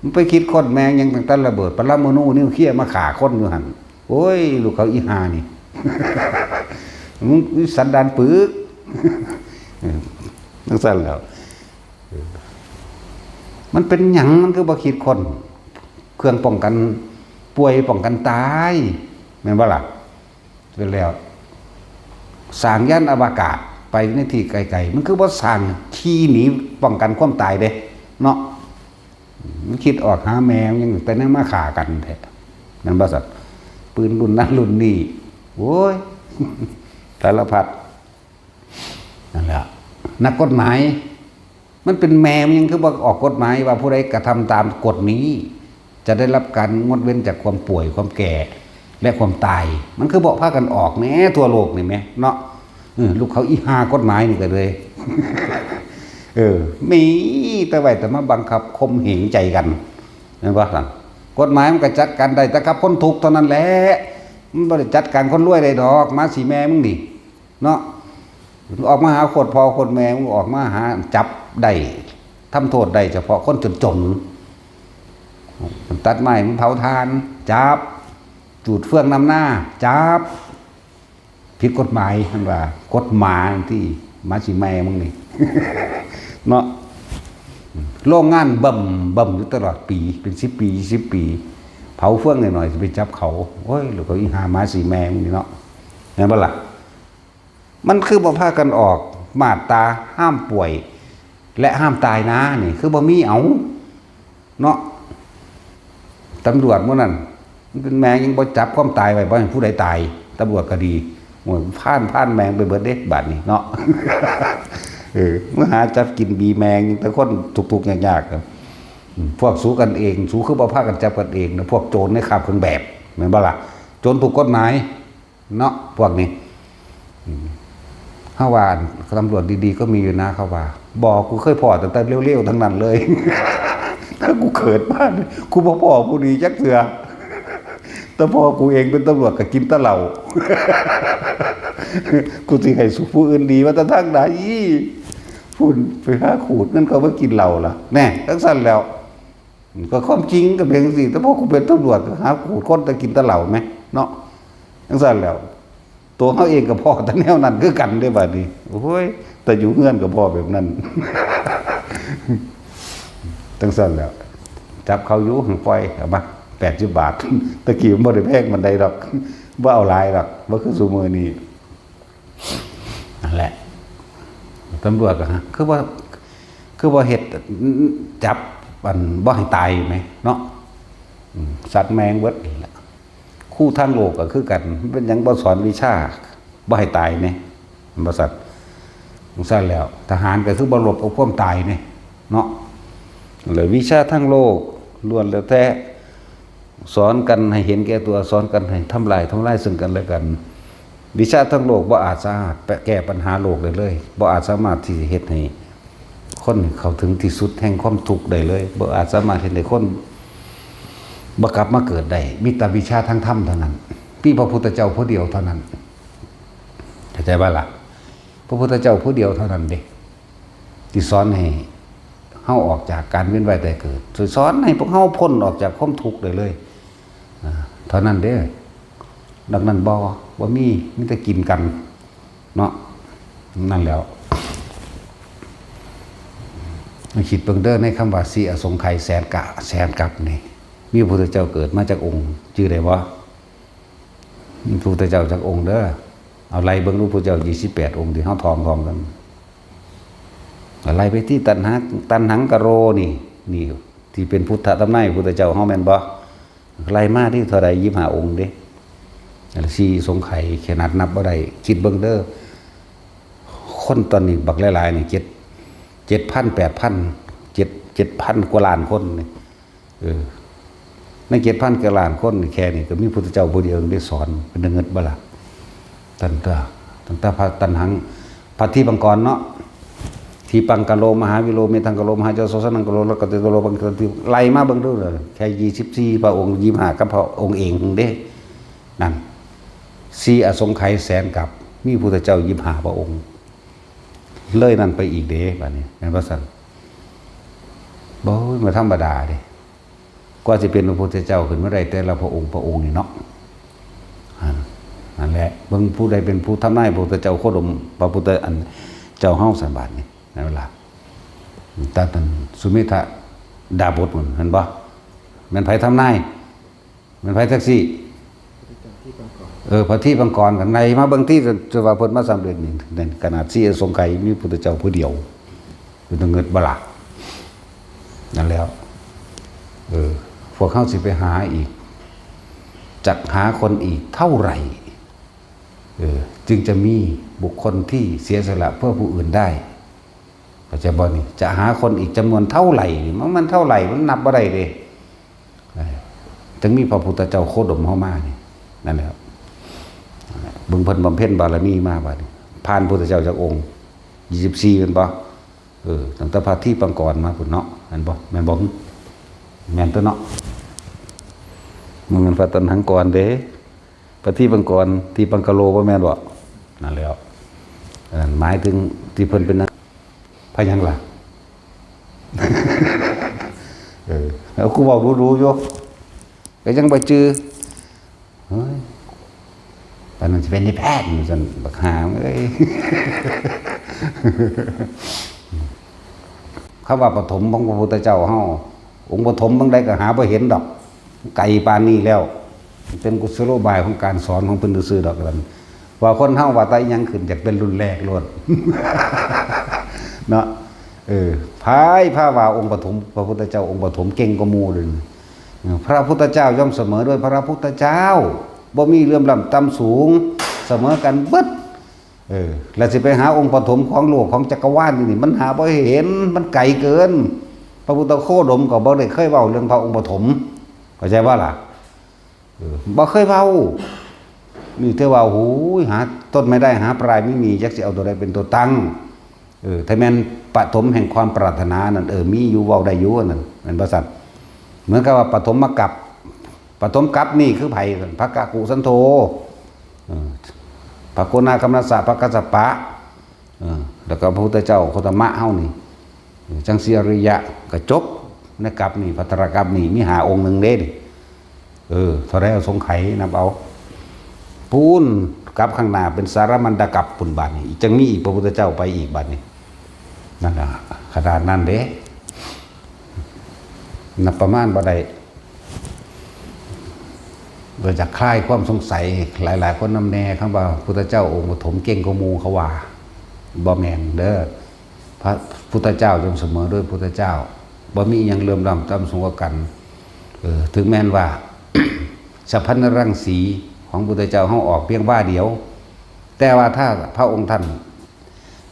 มันไปคิดค้นแม่งหยังตั้งแต่ระเบิดปรมาณูนิวเคลียร์มาฆ่าคนอยู่หั่น โอ้ย ลูกเขาอีห่านี่ มึงสันดานปึก เออ จั่งซั่นแหล้ว เออ มันเป็นหยัง มันคือบ่คิดค้นเครื่องป้องกันป่วยป้องกันตาย แม่นบ่ล่ะ เสร็จแล้ว สร้างยานอวกาศไปในที่ไกลๆ มันคือบ่สร้างที่หนีป้องกันความตายเด้ เนาะ มันคิดออกหาแม่งยังแต่ยังมาฆ่ากันแท้ แม่นบ่สัตว์ ปืนรุ่นนั้นรุ่นนี้ โอ้ย สารพัด นั่นแหละ นักกฎหมาย มันเป็นแม่มันยังคือบ่ออกกฎหมายว่าผู้ใดกระทำตามกฎนี้ จะได้รับการงดเว้นจากความป่วย ความแก่ และความตาย มันคือบ่พากันออกแหน่ทั่วโลกนี่แหมเนาะ เออ ลูกเขาอีห่ากฎหมายนี่ก็เลย เออ มีแต่ไว้แต่มาบังคับข่มเหงใจกัน แม่นบ่ซั่น กฎหมายมันก็จัดการได้แต่กับคนทุกข์เท่านั้นแหละ มันบ่ได้จัดการคนรวยได้ดอก หมาสีแม่มึงนี่ เนาะ ออกมาหาโคตรพ่อโคตรแม่ มึงออกมาหาจับได้ ทำโทษได้เฉพาะคนจนๆ ตัดไม้ มึงเผาถ่าน จับ จูดเฟืองนำหน้า จับ ผิดกฎหมาย มันว่า กฎหมายที่หมาสีแม่มึงนี่ เนาะ โรงงานเบิ่มเบิ่มอยู่ตลอดปี เป็นสิบปี ยี่สิบปี เผาเฟืองหน่อยๆ สิไปจับเขา โอ้ย แล้วก็อีห่าหมาสีแม่มึงนี่เนาะ แม่นบ่ล่ะ มันคือบ่พากันออกมาตราห้ามป่วย และห้ามตายนะ นี่คือบ่มี เอา เนาะ ตำรวจหมู่นั้น มันเป็นแม่ยังบ่จับความตายไว้ บ่ให้ผู้ใดตาย ตำรวจก็ดี โอ้ย พ่าน พ่านแม่งไปเบิดเด้ บาดนี้เนาะ เออ มาหาจับกินบีแม่ง แต่คนทุกข์ๆ ยากๆ ครับ อืม พวกสูกันเอง สูคือบ่พากันจับกันเองนะ พวกโจรในคราบเครื่องแบบ แม่นบ่ล่ะ โจรถูกกฎหมาย เนาะ พวกนี้ อืม เขาว่าตำรวจดีๆก็มีอยู่นะ เขาว่า บอก กูเคยพ้อตั้งแต่เลวๆทั้งนั้นเลย ถ้ากูเกิดมาเนี่ยกูบ่พ้อผู้ดีจักเทื่อ แต่พ่อกูเองเป็นตำรวจก็กินแต่เหล้า กูสิให้สุผู้อื่นดีมาแต่ทางใด พู้นไปหาขูดเงินเขามากินเหล้าล่ะ แน่ จังซั่นแล้ว ก็ความจริงก็เป็นจังซี่ แต่พ่อกูเป็นตำรวจก็หาขูดคนแต่กินแต่เหล้าแหมเนาะ จังซั่นแล้ว ตัวเขาเองก็พ้อแต่แนวนั้นคือกันเด้บัดนี้ โอ้ย แต่อยู่เฮือนก็พ้อแบบนั้น จังซั่นแล้ว จับเขาอยู่ ปล่อยเอามา แปดสิบบาท ตะกี้มันบ่ได้แพงปานใดดอก บ่เอาหลายดอก บ่คือซุมื้อนี้ นั่นแหละ ตำรวจก็ฮะ คือว่า คือว่าเฮ็ด จับ อัน บ่ให้ตายแหมเนาะ อืม สัตว์แมงเบิดนี่แหละ ครูทางโลกก็คือกัน มันเป็นหยังบ่สอนวิชา บ่ให้ตายแหน่ มันบ่ซั่น จังซั่นแล้ว ทหารก็คือบ่รบกับความตายแหน่ เนาะ แล้ววิชาทางโลก ล้วนแล้วแต่ สอนกันให้เห็นแก่ตัว สอนกันให้ทำลาย ทำลายซึ่งกันและกัน วิชาทางโลกบ่อาจสามารถแก้ปัญหาโลกได้เลย บ่อาจสามารถที่จะเฮ็ดให้คนเข้าถึงที่สุดแห่งความทุกข์ได้เลย บ่อาจสามารถเฮ็ดให้คนบ่กลับมาเกิดได้ มีแต่วิชาทางธรรมเท่านั้น มีพระพุทธเจ้าผู้เดียวเท่านั้น เข้าใจบ่ล่ะ พระพุทธเจ้าผู้เดียวเท่านั้นเด้ ที่สอนให้เฮาออกจากการเวียนว่ายตายเกิด สอนให้พวกเฮาพ้นออกจากความทุกข์ได้เลย อ่า เท่านั้นเด้ นอกนั้นบ่ บ่มี มีแต่กินกัน เนาะ นั่นแหล้ว มาคิดเบิ่งเด้อ ในคำว่า สี่อสงไขยแสนกะ แสนกัปนี่ มีพระพุทธเจ้าเกิดมาจักองค์ จื่อได้บ่ มีพระพุทธเจ้าจักองค์เด้อ เอาไล่เบิ่งดู พระพุทธเจ้ายี่สิบแปดองค์ที่เฮาท่องๆกัน ไล่ไปที่ตัณหา ตัณหังกะโรนี่ นี่ ที่เป็นพุทธตำนานพุทธเจ้าเฮาแม่นบ่ ไล่มาที่เท่าใด ยี่สิบห้าองค์เด้ สี่อสงไขยขนาดนับบ่ได้ คิดเบิ่งเด้อ คนตอนนี้บักหลายๆนี่ เจ็ด เจ็ดพัน แปดพัน เจ็ด เจ็ดพันกว่าล้านคนนี่ เออ ในเจ็ดพันกว่าล้านคนนี่ แค่นี้ก็มีพุทธเจ้าผู้เดียวได้สอน เป็นเงินบ่ล่ะ ตั้งแต่ ตั้งแต่พระตัณหัง พระทีปังกรเนาะ ทีปังกะโล มหาวิโล เมธังกะโล มหาจโสสนังกะโล แล้วก็ติโลปังกะโล ไล่มาเบิ่งดูเลย แค่ยี่สิบสี่พระองค์ ยี่สิบห้ากับพระองค์เองเด้ นั่น สี่อสงไขยแสนกัป มีพุทธเจ้ายี่สิบห้าพระองค์ เลยนั่นไปอีกเด้ บัดนี้ แม่นบ่ซั่น บ่ บ่ธรรมดาเด้ กว่าสิเป็นพระพุทธเจ้าขึ้นมาได้แต่ละพระองค์ พระองค์นี่เนาะ อ่า นั่นแหละ เบิ่งผู้ใดเป็นผู้ทำนายพระพุทธเจ้าโคดม พระพุทธ อัน เจ้าเฮาซั่น บาดนี้ นั่นล่ะ แต่ท่านสุเมธดาบทนั่น เห็นบ่ แม่นไผทำนาย แม่นไผแท็กซี่ เออ พระทีปังกรกัน ไล่มาเบิ่งที่ จะว่าเพิ่นมาสำเร็จนี่ ในขนาดสี่อสงไขยมีพุทธเจ้าผู้เดียว เป็นตาเงิดบ่ล่ะ นั่นแล้ว เออ พวกเขาสิไปหาอีก จักหาคนอีกเท่าไหร่ เออ จึงจะมีบุคคลที่เสียสละเพื่อผู้อื่นได้ เข้าใจบ่นี่ จะหาคนอีกจำนวนเท่าไหร่นี่ มัน มันเท่าไหร่ มันนับบ่ได้เด้ เออ จึงมีพระพุทธเจ้าโคดมเข้ามานี่ นั่นแหละครับ เบิ่งเพิ่นบำเพ็ญบารมีมาบัดนี้ ผ่านพุทธเจ้าจักองค์ ยี่สิบสี่ แม่นบ่ เออ ตั้งแต่พระทีปังกรมาพุ้นเนาะ แม่นบ่ แม่นบ่ แม่นตัวเนาะ มันเป็นพระตัณหังกรเด้ พระทีปังกร ทีปังกะโล บ่แม่นบ่ นั่นแหล้ว อันนั้นหมายถึงที่เพิ่นเป็นนัก พระหยังล่ะ เออ แล้วกูเว้ารู้ๆอยู่ ก็ยังบ่จื่อ เฮ้ย ปานนั้นสิเป็นนิพพาน ซั่น บักห่าเอ้ย คำว่าปฐมของพระพุทธเจ้าเฮา องค์ปฐมบางใดก็หาบ่เห็นดอก ไกลปานนี้แล้ว เป็นกุศโลบายของการสอนของเพิ่นซื่อๆดอก ว่าคนเฮาว่าแต่อิหยังขึ้นอยากเป็นรุ่นแรกโลด เนาะ เออ พายพาว่าองค์ปฐม พระพุทธเจ้าองค์ปฐมเก่งกว่าหมู่เลย พระพุทธเจ้าย่อมเสมอด้วยพระพุทธเจ้า บ่มีเหลื่อมล้ำต่ำสูง เสมอกันเบิด เออ แล้วสิไปหาองค์ปฐมของโลกของจักรวาลนี่ มันหาบ่เห็น มันไกลเกิน พระพุทธโคดมก็บ่ได้เคยเว้าเรื่องพระองค์ปฐม เข้าใจบ่ล่ะ เออ บ่เคยเว้า นี่เทว่า โอ้ย หาต้นไม่ได้ หาปลายไม่มี จักสิเอาตัวใดเป็นตัวตั้ง เออ ถ้าแม่นปฐมแห่งความปรารถนานั่น เออ มีอยู่ เว้าได้อยู่นั่น แม่นบ่ซั่น เหมือนกับว่าปฐมกัป ปฐมกัปนี่คือไผ พระกะกุสันโธ เออ พระโกนาคมนัสสะ พระกัสสปะ เออ แล้วก็พระพุทธเจ้าโคตมะเฮานี่ เออ จั่งสิอริยะ ก็จบในกัปนี่ ภัททรกัปนี่ มีห้าองค์หนึ่งเด้นี่ เออ เท่าใดเอาสงไขยนับเอา ปูนกัปข้างหน้าเป็นสารมัณฑกัปปุนบาดนี่ จั่งมีอีก พระพุทธเจ้าไปอีกบาดนี่ นั่นน่ะ ขนาดนั้นเด้ นับประมาณบ่ได้ เพื่อจะคลายความสงสัย หลายๆคนนำแน่ คำว่าพุทธเจ้าองค์ปฐมเก่งกว่าหมู่เขาว่า บ่แม่นเด้อ พระพุทธเจ้าจงเสมอด้วยพุทธเจ้า บ่มีอิหยังเหลื่อมล้ำต่ำสูงกว่ากัน เออ ถึงแม้นว่า สัพพัญญรังสีของพุทธเจ้าเฮาออกเพียงว่าเดียว แต่ว่าถ้าพระองค์ท่าน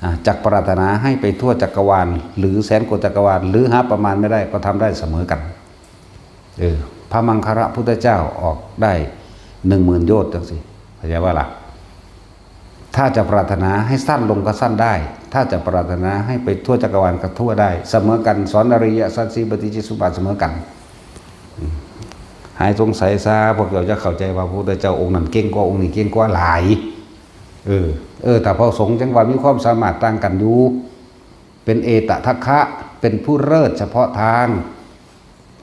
อ่า จักปรารถนาให้ไปทั่วจักรวาล หรือแสนโกฏจักรวาล หรือหาประมาณไม่ได้ ก็ทำได้เสมอกัน เออ พระมังคละพุทธเจ้าออกได้หนึ่งหมื่นโยชน์จังสิ เข้าใจว่าล่ะ ถ้าจะปรารถนาให้สั้นลงก็สั้นได้ ถ้าจะปรารถนาให้ไปทั่วจักรวาลก็ทั่วได้ เสมอกัน สอนอริยสัจสี่ปฏิจจสมุปบาทเสมอกัน อืม หายสงสัยซะ พวกเจ้าจะเข้าใจว่าพระพุทธเจ้าองค์นั้นเก่งกว่า องค์นี้เก่งกว่าหลาย เออ เออ แต่พระสงฆ์จังว่ามีความสามารถต่างกันอยู่ เป็นเอตทัคคะ เป็นผู้เลิศเฉพาะทาง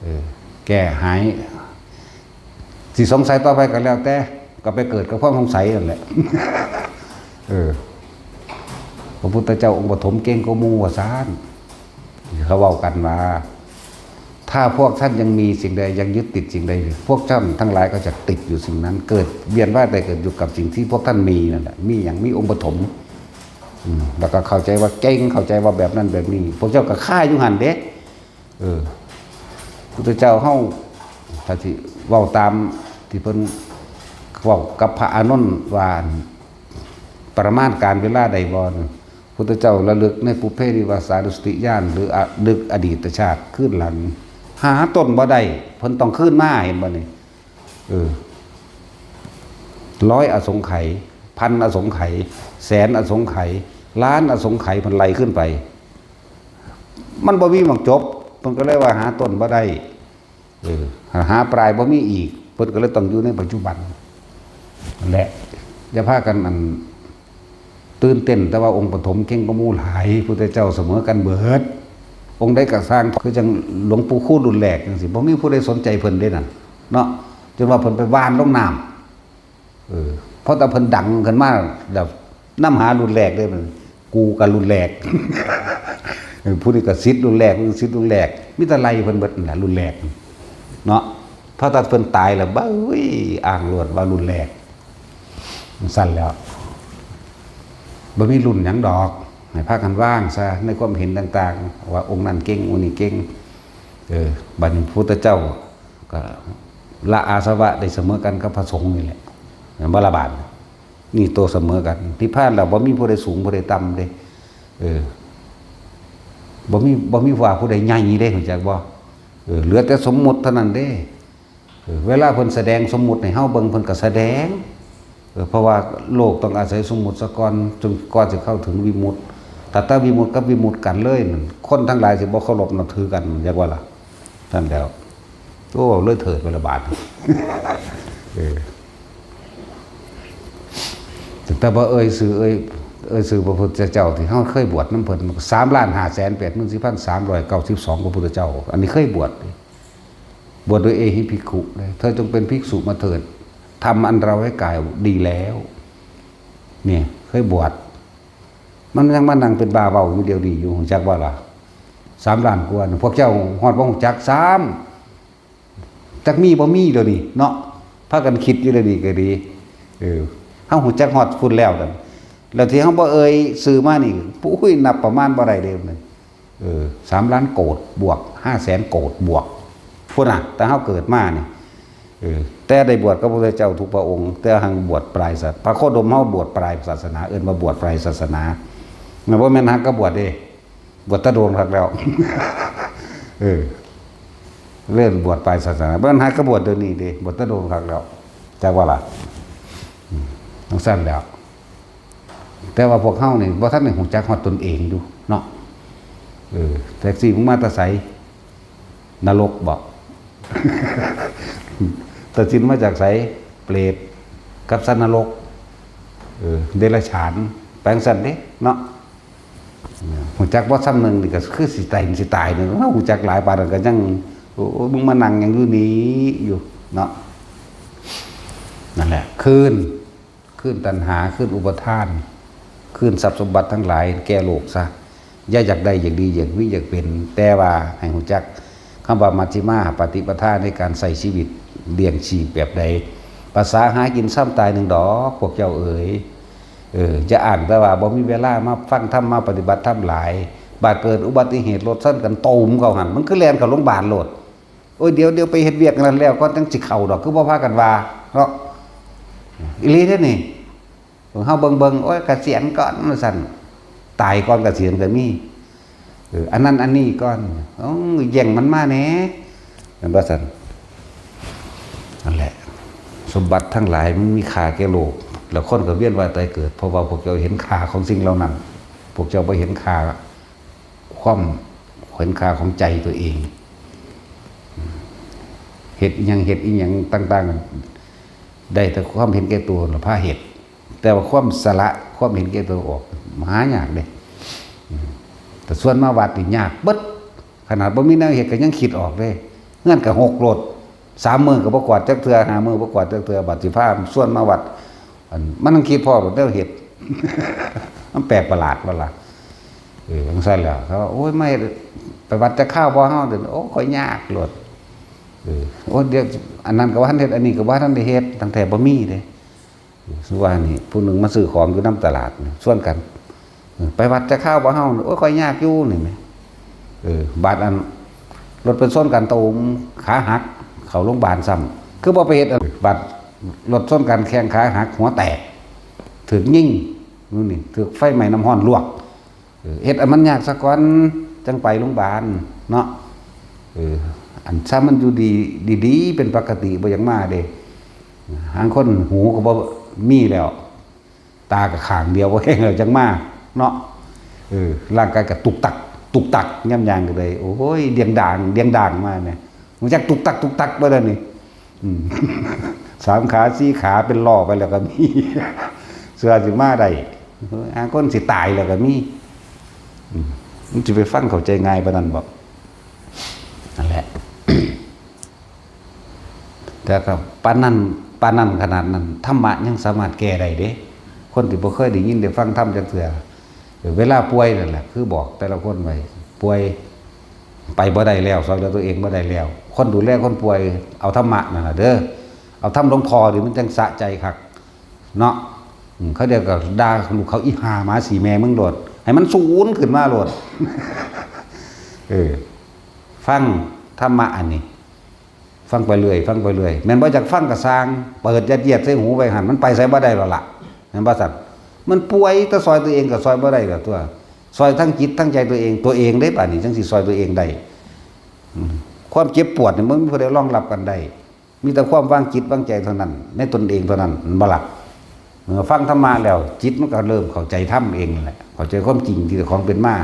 เออ แก้หาย สิสงสัยต่อไปก็แล้วแต่ ก็ไปเกิดกับความสงสัยนั่นแหละ เออ พระพุทธเจ้าองค์ปฐมเก่งกว่าหมู่ว่าซั่น เขาเว้ากันว่า ถ้าพวกท่านยังมีสิ่งใด ยังยึดติดสิ่งใดอยู่ พวกท่านทั้งหลายก็จะติดอยู่สิ่งนั้น เกิดเวียนว่ายตายเกิดอยู่กับสิ่งที่พวกท่านมีนั่นแหละ มีหยัง มีองค์ปฐม อืม แล้วก็เข้าใจว่าเก่ง เข้าใจว่าแบบนั้นแบบนี้ พวกเจ้าก็คาอยู่หั่นเด้ เออ พุทธเจ้าเฮา ถ้าสิเว้าตามที่เพิ่นเว้ากับพระอานนท์ว่า ประมาณการเวลาใดบ่ พุทธเจ้าระลึกในปุพเพนิวาสานุสติญาณ หรืออะ นึกอดีตชาติคืนหลัง หาต้นบ่ได้ เพิ่นต้องคืนมา เห็นบ่นี่ เออ ร้อยอสงไขย พันอสงไขย แสนอสงไขย ล้านอสงไขย เพิ่นไล่ขึ้นไป มันบ่มีหม่องจบ เพิ่นก็เลยว่าหาต้นบ่ได้ เออ หาปลายบ่มีอีก เพิ่นก็เลยต้องอยู่ในปัจจุบันนั่นแหละ อย่าพากันอัน ตื่นเต้น แต่ว่าองค์ปฐมเก่งกว่าหมู่หลาย พุทธเจ้าเสมอกันเบิด องค์ใดก็ซ่าง คือจั่งหลวงปู่คูณรุ่นแรกจั่งซี้ บ่มีผู้ใดสนใจเพิ่นเด้นั่น เนาะ จนว่าเพิ่นไปหว่านลงน้ำ เออ เพราะแต่เพิ่นดังขึ้นมา แบบนำหารุ่นแรกเด้มัน กูก็รุ่นแรก เออ ผู้นี้ก็ศิษย์รุ่นแรก ผู้นี้ศิษย์รุ่นแรก มีแต่ไล่เพิ่นเบิดนั่นแหละ รุ่นแรก เนาะ เพราะแต่เพิ่นตายแล้ว เบ้ย อ้างโลดว่ารุ่นแรก ซั่นแล้ว บ่มีรุ่นหยังดอก ให้พากันวางซะในความเห็นต่างๆ ว่าองค์นั้นเก่ง องค์นี้เก่ง เออ บัดนี้พระพุทธเจ้าก็ละอาสวะได้เสมอกันกับพระสงฆ์นี่แหละ แม่นบ่ล่ะบาดนี้ นี่โตเสมอกัน นิพพานแล้วบ่มีผู้ใดสูงผู้ใดต่ำเด้ เออ บ่มี บ่มีว่าผู้ใดใหญ่เด้ รู้จักบ่ เออ เหลือแต่สมมุติเท่านั้นเด้ เออ เวลาเพิ่นแสดงสมมุติให้เฮาเบิ่ง เพิ่นก็แสดง เออ เพราะว่าโลกต้องอาศัยสมมุติซะก่อน จนกว่าสิเข้าถึงวิมุตติ ถ้าแต่วิมุตติกับวิมุตติกันเลยนั่น คนทั้งหลายสิบ่เคารพนับถือกัน จักว่าล่ะ นั่นแหล้ว โอ้ เลยเถิดไปละบาด เออ แต่ว่าเอ่ยชื่อ เอ่ย เอ่ยชื่อพระพุทธเจ้าที่เฮาเคยบวชนำเพิ่น สามล้านห้าแสนแปดหมื่นสี่พันสามร้อยเก้าสิบสอง พระพุทธเจ้า อันนี้เคยบวช บวชโดยเอหิภิกขุเลย เธอจงเป็นภิกษุมาเถิด ทำอันเราให้กล่าวดีแล้ว เนี่ย เคยบวช มันยังมานั่งเป็นบ้าเว้าอยู่เดี๋ยวนี้อยู่ รู้จักบ่ล่ะ สามล้านกว่าน่ะ พวกเจ้าฮอดบ่รู้จักซ้ำ จักมีบ่มีเดี๋ยวนี้เนาะ พากันคิดอยู่เดี๋ยวนี้ก็ดี เออ เฮารู้จักฮอดพุ้นแล้วนั่น แล้วที่เฮาบ่เอ่ยชื่อมานี่ ปุ้ย นับประมาณบ่ได้เด้นั่น เออ สามล้านโกดบวก ห้าแสนโกดบวก พุ้นน่ะ แต่เฮาเกิดมานี่ เออ แต่ได้บวชกับพระพุทธเจ้าทุกพระองค์ แต่หังบวชปลายศาส พระโคดมเฮาบวชปลายศาสนา เอิ้นว่าบวชปลายศาสนา มันบ่แม่นหักกะบวชเด้ บวชแต่โดนคักแล้ว เออ เล่นบวชปลายศาสนา บ่แม่นหักกะบวชเดี๋ยวนี้เด้ บวชแต่โดนคักแล้ว จักว่าล่ะ อืม จั่งซั้นแหล้ว แต่ว่าพวกเฮานี่บ่ทันได้ฮู้จักฮอดตนเองอยู่เนาะ เออ แท็กซี่มึงมาแต่ไส นรกบ่ ตัดสินมาจากไส เปรต กับสัตว์นรก เออ เดรัจฉาน ไปจั่งซั้นเด้เนาะ ฮู้จักบ่ส่ำหนึ่งนี่ก็คือสิตาย สิตายนี่ ฮู้จักหลายปานนั้นก็ยัง โอ้ มึงมานั่งหยังอยู่นี่อยู่เนาะ นั่นแหละ คลื่น คลื่นตัณหา คลื่นอุปาทาน คลื่นทรัพย์สมบัติทั้งหลาย แก่โลกซะ อย่าอยากได้ อยากดี อยากมี อยากเป็น แต่ว่าให้ฮู้จักคำว่ามัชฌิมาปฏิปทาในการใช้ชีวิต เลี้ยงชีพแบบใด ภาษาหากินซ้ำตายหนึ่งดอก พวกเจ้าเอ๋ย เออ อย่าอ้างแต่ว่าบ่มีเวลามาฟังธรรม มาปฏิบัติธรรมหลาย บาดเกิดอุบัติเหตุรถชนกันตูมเข้าหั่น มันคือแล่นเข้าโรงพยาบาลโลด โอ้ย เดี๋ยว เดี๋ยวไปเฮ็ดเวียกอันนั้นแล้วก่อนจั่งสิเข้าดอก คือบ่พากันว่าเนาะ อีหลีเด้นี่ เฮาเบิ่งๆ โอ้ย เกษียณก่อนว่าซั่น ตายก่อนเกษียณก็มี เออ อันนั้นอันนี้ก่อน โอ้ย แย่งมันมาแหน่ แม่นบ่ซั่น นั่นแหละ สมบัติทั้งหลายมันมีค่าแก่โลก แล้วคนก็เวียนว่ายตายเกิด เพราะว่าพวกเจ้าเห็นค่าของสิ่งเหล่านั้น พวกเจ้าบ่เห็นค่า ความ เห็นค่าของใจตัวเอง เฮ็ดอิหยัง เฮ็ดอิหยังต่างๆ ได้แต่ความเห็นแก่ตัวละพาเฮ็ด แต่ว่าความสละ ความเห็นแก่ตัวออก หายากเด้ อืม แต่ส่วนมาวัดนี่ยากเบิด ขนาดบ่มีแนวเฮ็ดก็ยังคิดออกเด้ เฮือนก็หกโลด สามมื้อก็บ่กวาดจักเทื่อ ห้ามื้อบ่กวาดจักเทื่อ บัดสิพาส่วนมาวัด อัน มันต้องคิดพ้อโลดแนวเฮ็ด มันแปลกประหลาดบ่ล่ะ เออ จั่งซั้นแหล้ว เขาว่า โอ้ย มาเฮ็ด ไปวัดจักคราวบ่เฮา เดี๋ยวนี้ โอ้ ข้อยยากโลด เออ โอ้ เดี๋ยว อันนั้นก็บ่ทันเฮ็ด อันนี้ก็บ่ทันได้เฮ็ด ตั้งแต่บ่มีเด้ สมมุติว่านี่ ผู้หนึ่งมาซื้อของอยู่นำตลาดนี่ ชวนกัน เออ ไปวัดจักคราวบ่เฮา โอ้ย ข้อยยากอยู่นี่แหม เออ บาดอัน รถไปชนกันตูม ขาหัก เข้าโรงพยาบาลซ้ำ คือบ่ไปเฮ็ดอัน บาดรถชนกันแข้งขาหัก หัวแตก ถูกยิง นู่นนี่ ถูกไฟไหม้น้ำร้อนลวก เออ เฮ็ดอันมันยากซะก่อน จั่งไปโรงพยาบาลเนาะ เออ อันซะมันอยู่ดี ดีๆ เป็นปกติ บ่อยากมาเด้ หางคนหูก็บ่มีแล้ว ตาก็ข้างเดียว บ่แฮงแล้วจั่งมาเนาะ เออ ร่างกายก็ตุกตัก ตุกตัก ยามย่างก็เลย โอ้ย เดียงดาง เดียงดางมาเนี่ย มันจักตุกตัก ตุกตักไปแล้วนี่ อืม สามขา สี่ขา เป็นล้อไปแล้วก็มี เสื้อสิมาได้ หางคนสิตายแล้วก็มี อืม มันสิไปฟังเข้าใจง่ายปานนั้นบ่ นั่นแหละ แต่ก็ปานนั้น ปานนั้นขนาดนั้น ธรรมะยังสามารถแก้ได้เด้ คนที่บ่เคยได้ยินได้ฟังธรรมจักเทื่อ เวลาป่วยนั่นแหละ คือบอกแต่ละคนไว้ ป่วย ไปบ่ได้แล้ว ซ่อยเหลือตัวเองบ่ได้แล้ว คนดูแลคนป่วย เอาธรรมะนั่นล่ะเด้อ เอาธรรมหลวงพ่อนี่มันจั่งสะใจคัก เนาะ อืม เขาเดียวก็ด่าลูกเขา อีห่าหมาสีแม่มึงโลด ให้มันสูนขึ้นมาโลด เออ ฟังธรรมะอันนี้ ฟังไปเรื่อย ฟังไปเรื่อย แม่นบ่อยากฟังก็ซ่าง เปิดยัดเยียดใส่หูไว้หั่น มันไปไสบ่ได้แล้วล่ะ แม่นบ่ซั่น มันป่วย แต่ซ่อยตัวเองก็ซ่อยบ่ได้แล้วตั๊ว ซ่อยทั้งจิตทั้งใจตัวเอง ตัวเองเด้ บาดนี้จั่งสิซ่อยตัวเองได้ อืม ความเจ็บปวดนี่มันบ่มีผู้ใดรองรับกันได้ มีแต่ความวางจิตวางใจเท่านั้น ในตนเองเท่านั้น แม่นบ่ล่ะ เมื่อฟังธรรมะแล้ว จิตมันก็เริ่มเข้าใจธรรมเองนั่นแหละ เข้าใจความจริงที่เจ้าของเป็นมา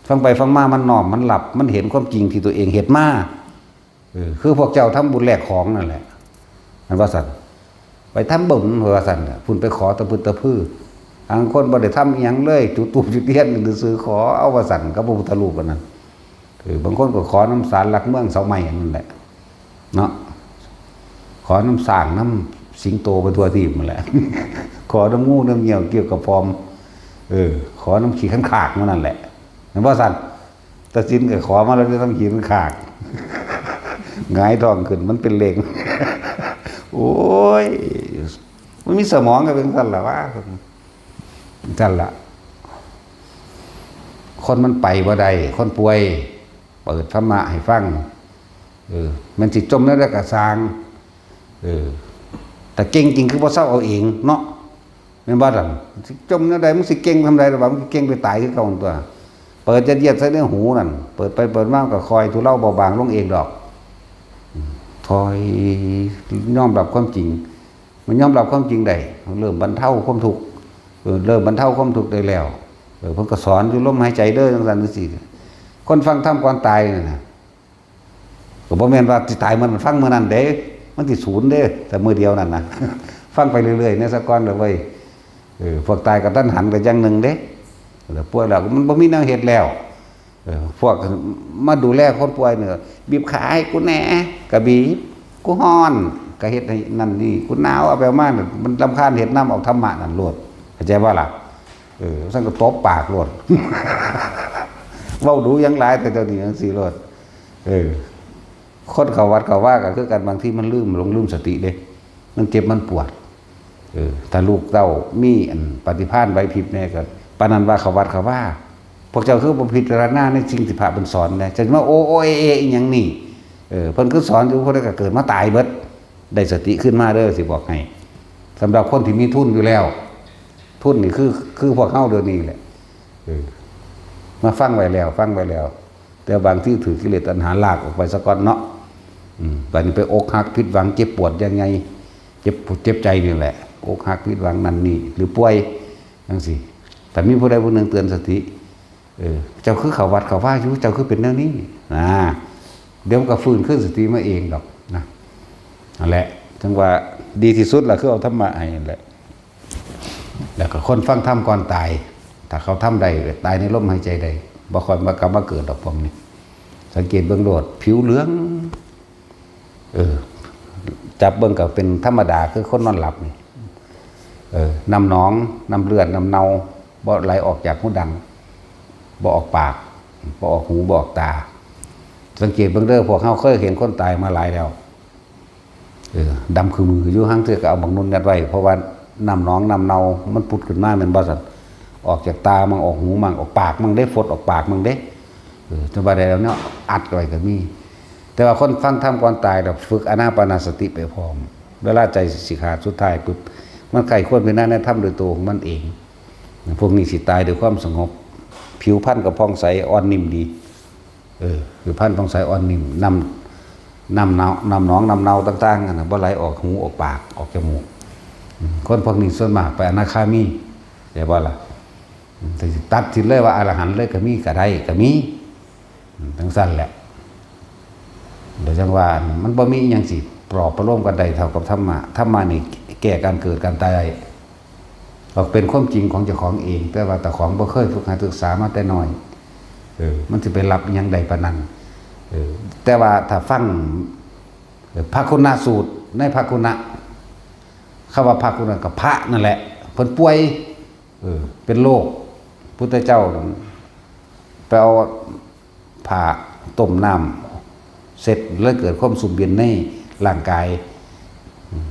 ฟังไปฟังมามันน้อม มันรับ มันเห็นความจริงที่ตัวเองเฮ็ดมา เออ คือพวกเจ้าทำบุญแลกของนั่นแหละ มันว่าซั่น ไปทำบุญ ว่าซั่นน่ะ พุ่นไปขอตะพึดตะพือ บางคนบ่ได้ทำอิหยังเลย จุดธูปจุดเทียนซื่อๆ ขอเอา ว่าซั่น กับพระพุทธรูปอันนั้น เออ บางคนก็ขอนำศาลหลักเมืองเสาไม้อันนั้นแหละ เนาะ ขอนำช้างนำสิงโตไปทั่วทีปนั่นแหละ ขอนำงูนำเงี้ยวเกี้ยวกับพร้อม เออ ขอนำขี้ขันขากมันนั่นแหละ แม่นบ่ซั่น ตัดสินก็ขอมาแล้วนำขี้ขันขาก หงายท้องขึ้นมันเป็นเลข โอ้ย มันมีสมองก็เป็นซั่นล่ะวะ ซั่นล่ะ คนมันไปบ่ได้ คนป่วย เปิดธรรมะให้ฟัง เออ มันสิจมแนวใดก็ซ่าง เออ แต่เก่งจริงคือบ่เซาเอาเองเนาะ แม่นบ่ล่ะ สิจมแนวใด มึงสิเก่งทำใดล่ะวะ มึงสิเก่งไปตายคือเก่าตั๊ว เปิดยัดเยียดใส่ในหูนั่น เปิดไปเปิดมามันก็ค่อยทุเลาเบาบางลงเองดอก อืม ค่อยยอมรับความจริง มันยอมรับความจริงได้ เริ่มบรรเทาความทุกข์ เออ เริ่มบรรเทาความทุกข์ได้แล้ว เออ เพิ่นก็สอนอยู่ลมหายใจเด้อ จังซั่นจังซี่ คนฟังธรรมก่อนตายนั่นน่ะ ก็บ่แม่นว่าสิตายมื้อนั้นฟังมื้อนั้นเด้ มันสิสูญเด้ แต่มื้อเดียวนั่นน่ะ ฟังไปเรื่อยๆ ในสะก่อนเด้อเว้ย เออ พวกตายกะทันหันก็อย่างหนึ่งเด้ แล้วป่วยแล้วมันบ่มีแนวเฮ็ดแล้ว เออ พวกมาดูแลคนป่วยเนี่ย "บีบขาให้กูแหน่" ก็บีบ "กูฮ้อน" ก็เฮ็ดให้นั่นนี่ "กูหนาว" เอาไปเอามาเนี่ย มันรำคาญ เฮ็ดนำ เอาธรรมะนั่นโลด เข้าใจบ่ล่ะ เออ ซั่นก็ตบปากโลด เว้าดูหยังหลาย แต่เดี๋ยวนี้จังซี่โลด เออ คนเข้าวัดเข้าวาก็คือกัน บางทีมันลืม หลงลืมสติเด้ มันเจ็บมันปวด เออ ถ้าลูกเต้ามีอันปฏิภาณไหวพริบแหน่ก็ ปานนั้นว่าเข้าวัดเข้าวา พวกเจ้าคือบ่พิจารณาในสิ่งที่พระเพิ่นสอนแหน่ จะมาโอโอเอเออีหยังนี่ เออ เพิ่นคือสอนอยู่ ผู้ใดก็เกิดมาตายเบิด ได้สติขึ้นมาเด้อ สิบอกให้ สำหรับคนที่มีทุนอยู่แล้ว ทุนนี่คือ คือพวกเฮาเดี๋ยวนี้แหละ เออ มาฟังไว้แล้ว ฟังไว้แล้ว แต่บางทีถือกิเลสตัณหาลากออกไปซะก่อนเนาะ อืม บัดนี้ไปอกหักผิดหวัง เจ็บปวดยังไง เจ็บปวดเจ็บใจนี่แหละ อกหักผิดหวังนั่นนี่ หรือป่วยจังซี่ แต่มีผู้ใดผู้หนึ่งเตือนสติ เออ เจ้าคือเข้าวัดเข้าวาอยู่ เจ้าคือเป็นแนวนี้ นะ เดี๋ยวมันก็ฟื้นคืนสติมาเองดอกนะ นั่นแหละ จังว่าดีที่สุดล่ะ คือเอาธรรมะให้นั่นแหละ แล้วก็คนฟังธรรมก่อนตาย ถ้าเขาทำได้ ตายในลมหายใจได้ บ่ค่อยมากลับมาเกิดดอกพวกนี้ สังเกตเบิ่งโลด ผิวเหลือง เออ จับเบิ่งก็เป็นธรรมดา คือคนนอนหลับนี่ เออ น้ำหนอง น้ำเลือด น้ำเน่า บ่ไหลออกจากหูดัง บ่ออกปาก บ่ออกหู บ่ออกตา สังเกตเบิ่งเด้อ พวกเฮาเคยเห็นคนตายมาหลายแล้ว เออ ดำคือมืออยู่ ห่างเทื่อก็เอาบักนุ่นยัดไว้ เพราะว่าน้ำหนองน้ำเน่ามันผุดขึ้นมา แม่นบ่ซั่น ออกจากตามั่ง ออกหูมั่ง ออกปากมั่งเด้ ฟดออกปากมั่งเด้ เออ จนว่าได้แล้วเนี่ย อัดไว้ก็มี แต่ว่าคนฟังธรรมก่อนตาย เราฝึกอานาปานสติไปพร้อม เวลาใจสิขาดสุดท้ายปุ๊บ มันใคร่ครวญพิจารณาในธรรมโดยตัวของมันเอง พวกนี้สิตายด้วยความสงบ ผิวพรรณก็ผ่องใส อ่อนนิ่มดี เออ ผิวพรรณผ่องใส อ่อนนิ่ม น้ำ น้ำเน่า น้ำหนอง น้ำเน่าต่างๆ นั่นน่ะ บ่ไหลออกหู ออกปาก ออกจมูก อืม คนพวกนี้ส่วนมากไปอนาคามี เข้าใจบ่ล่ะ อืม แต่สิตัดสินเลยว่าอรหันต์เลยก็มี ก็ได้ ก็มี อืม จังซั่นแหละ เดี๋ยวจังว่ามันบ่มีอิหยังสิปลอบประโลมกันได้เท่ากับธรรมะ ธรรมะนี่แก้การเกิดการตายได้ ก็เป็นความจริงของเจ้าของเอง แต่ว่าเจ้าของบ่เคยฝึกหัดศึกษามาแต่น้อย เออ มันสิไปรับอิหยังได้ปานนั้น เออ แต่ว่าถ้าฟัง เออ พระคุณสูตร ในพระคุณ คำว่าพระคุณก็พระนั่นแหละ เพิ่นป่วย เออ เป็นโรค พุทธเจ้าไปเอาผ้าต้มน้ำเสร็จ แล้วเกิดความซุ่มเย็นในร่างกาย อืม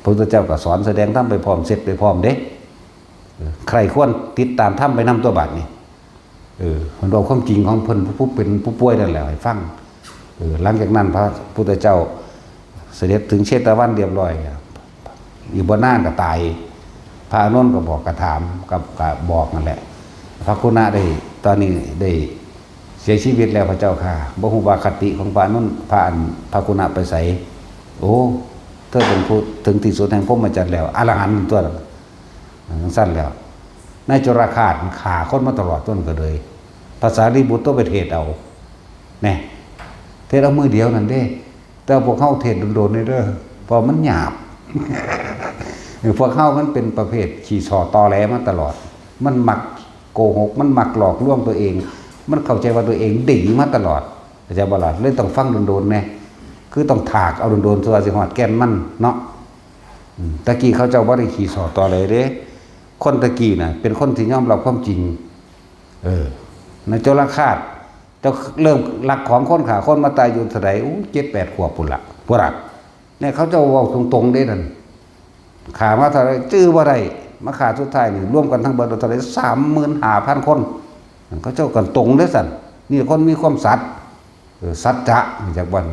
พระพุทธเจ้าก็สอนแสดงธรรมไปพร้อม เสร็จไปพร้อมเด้ เออ ใคร่ควรติดตามธรรมไปนำตัวบัดนี้ เออ เพิ่นเว้าความจริงของเพิ่น ผู้เป็นผู้ป่วยนั่นแหละให้ฟัง เออ หลังจากนั้นพระพุทธเจ้าเสด็จถึงเชตวันเรียบร้อยแล้ว อีกบ่นานก็ตาย พระอานนท์ก็บอก ก็ถาม ก็ ก็บอกนั่นแหละ พระคุณะได้ ตอนนี้ได้เสียชีวิตแล้วพระเจ้าค่ะ บ่ฮู้ว่าคติของพระอานนท์ พระอัน พระคุณะไปไส โอ้ เธอเป็นผู้ถึงที่สุดแห่งพรหมจรรย์แล้ว อรหันต์ตัว จังซั่นแล้ว นายจุลฆาตฆ่าคนมาตลอดต้นก็เลย พระสารีบุตรต้องไปเทศน์เอา แน่ เทศน์เอามื้อเดียวนั่นเด้ แต่พวกเฮาเทศน์โดนๆ นี่เด้อ เพราะมันหยาบ พวกเฮามันเป็นประเภทขี้ส่อตอแหลมาตลอด มันมักโกหก มันมักหลอกลวงตัวเอง มันเข้าใจว่าตัวเองดีมาตลอด เข้าใจบ่ล่ะ เลยต้องฟังโดนๆ แน่ คือต้องถากเอาโดนๆ ตัวาสิฮอดแก่นมันเนาะ อืม ตะกี้เขาเจ้าบ่ได้ขี้ส่อตอแหลเด้ คนตะกี้น่ะ เป็นคนที่ยอมรับความจริง เออ นายจุลฆาต เจ้าเริ่มลักของคน ฆ่าคนมาตายอยู่เท่าใด อู้ เจ็ดแปดขวบพุ้นละ พุ้นละ เนี่ย เขาเจ้าเว้าตรงๆ เด้นั่น ฆ่ามาเท่าใด จื้อบ่ได้ มาฆ่าสุดท้ายนี่ รวมกันทั้งเบิดเท่าใด สามหมื่นห้าพันคน เขาเจ้ากันตรงเด้ซั่น นี่คนมีความสัตย์ เออ สัจจะมาจากบ่อน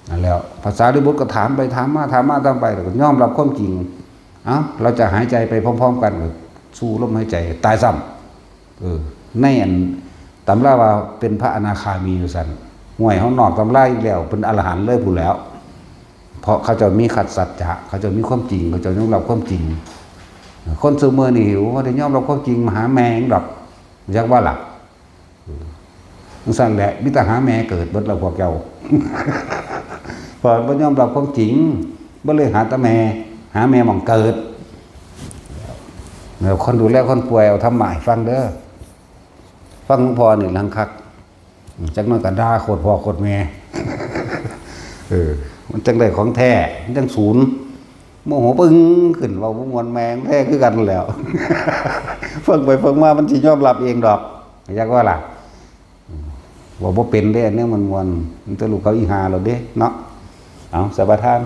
นั่นแล้ว พระสารีบุตรก็ถามไปถามมา ถามมาถามไป แล้วก็ยอมรับความจริง เอ้า เราจะหายใจไปพร้อมๆ กัน ก็สูดลมหายใจ ตายซ้ำ เออ ในอันตำราว่าเป็นพระอนาคามีอยู่ซั่น ห่วย เฮานอกตำราอีกแล้ว เป็นอรหันต์เลยพู้นแหล้ว เพราะเขาเจ้ามีคัดสัจจะ เขาเจ้ามีความจริง เขาเจ้ายอมรับความจริง คนซุมื้อนี่ โอ้ บ่ได้ยอมรับความจริง มาหาแม่งดอก จักว่าล่ะ จั่งซั้นแหละ มีแต่หาแม่เกิดเบิดแล้วพวกเจ้า เพราะบ่ยอมรับความจริง บ่เลยหาแต่แม่ หาแม่หม่องเกิด แล้วคนดูแลคนป่วย เอาธรรมะให้ฟังเด้อ ฟังหลวงพ่อนี่หลังคัก จักหน่อยก็ด่าโคตรพ่อโคตรแม่ เออ มันจั่งได้ของแท้ มันจั่งศูนย์ โมโหปึ้งขึ้น เว้าบ่ม่วนแม่งแท้คือกันแหล้ว ฟังไปฟังมามันสิยอมรับเองดอก จักว่าล่ะ เว้าบ่เป็นเด้ อันนี้มันม่วน มันแต่ลูกเขาอีหาโลดเด้เนาะ เอา สมาทาน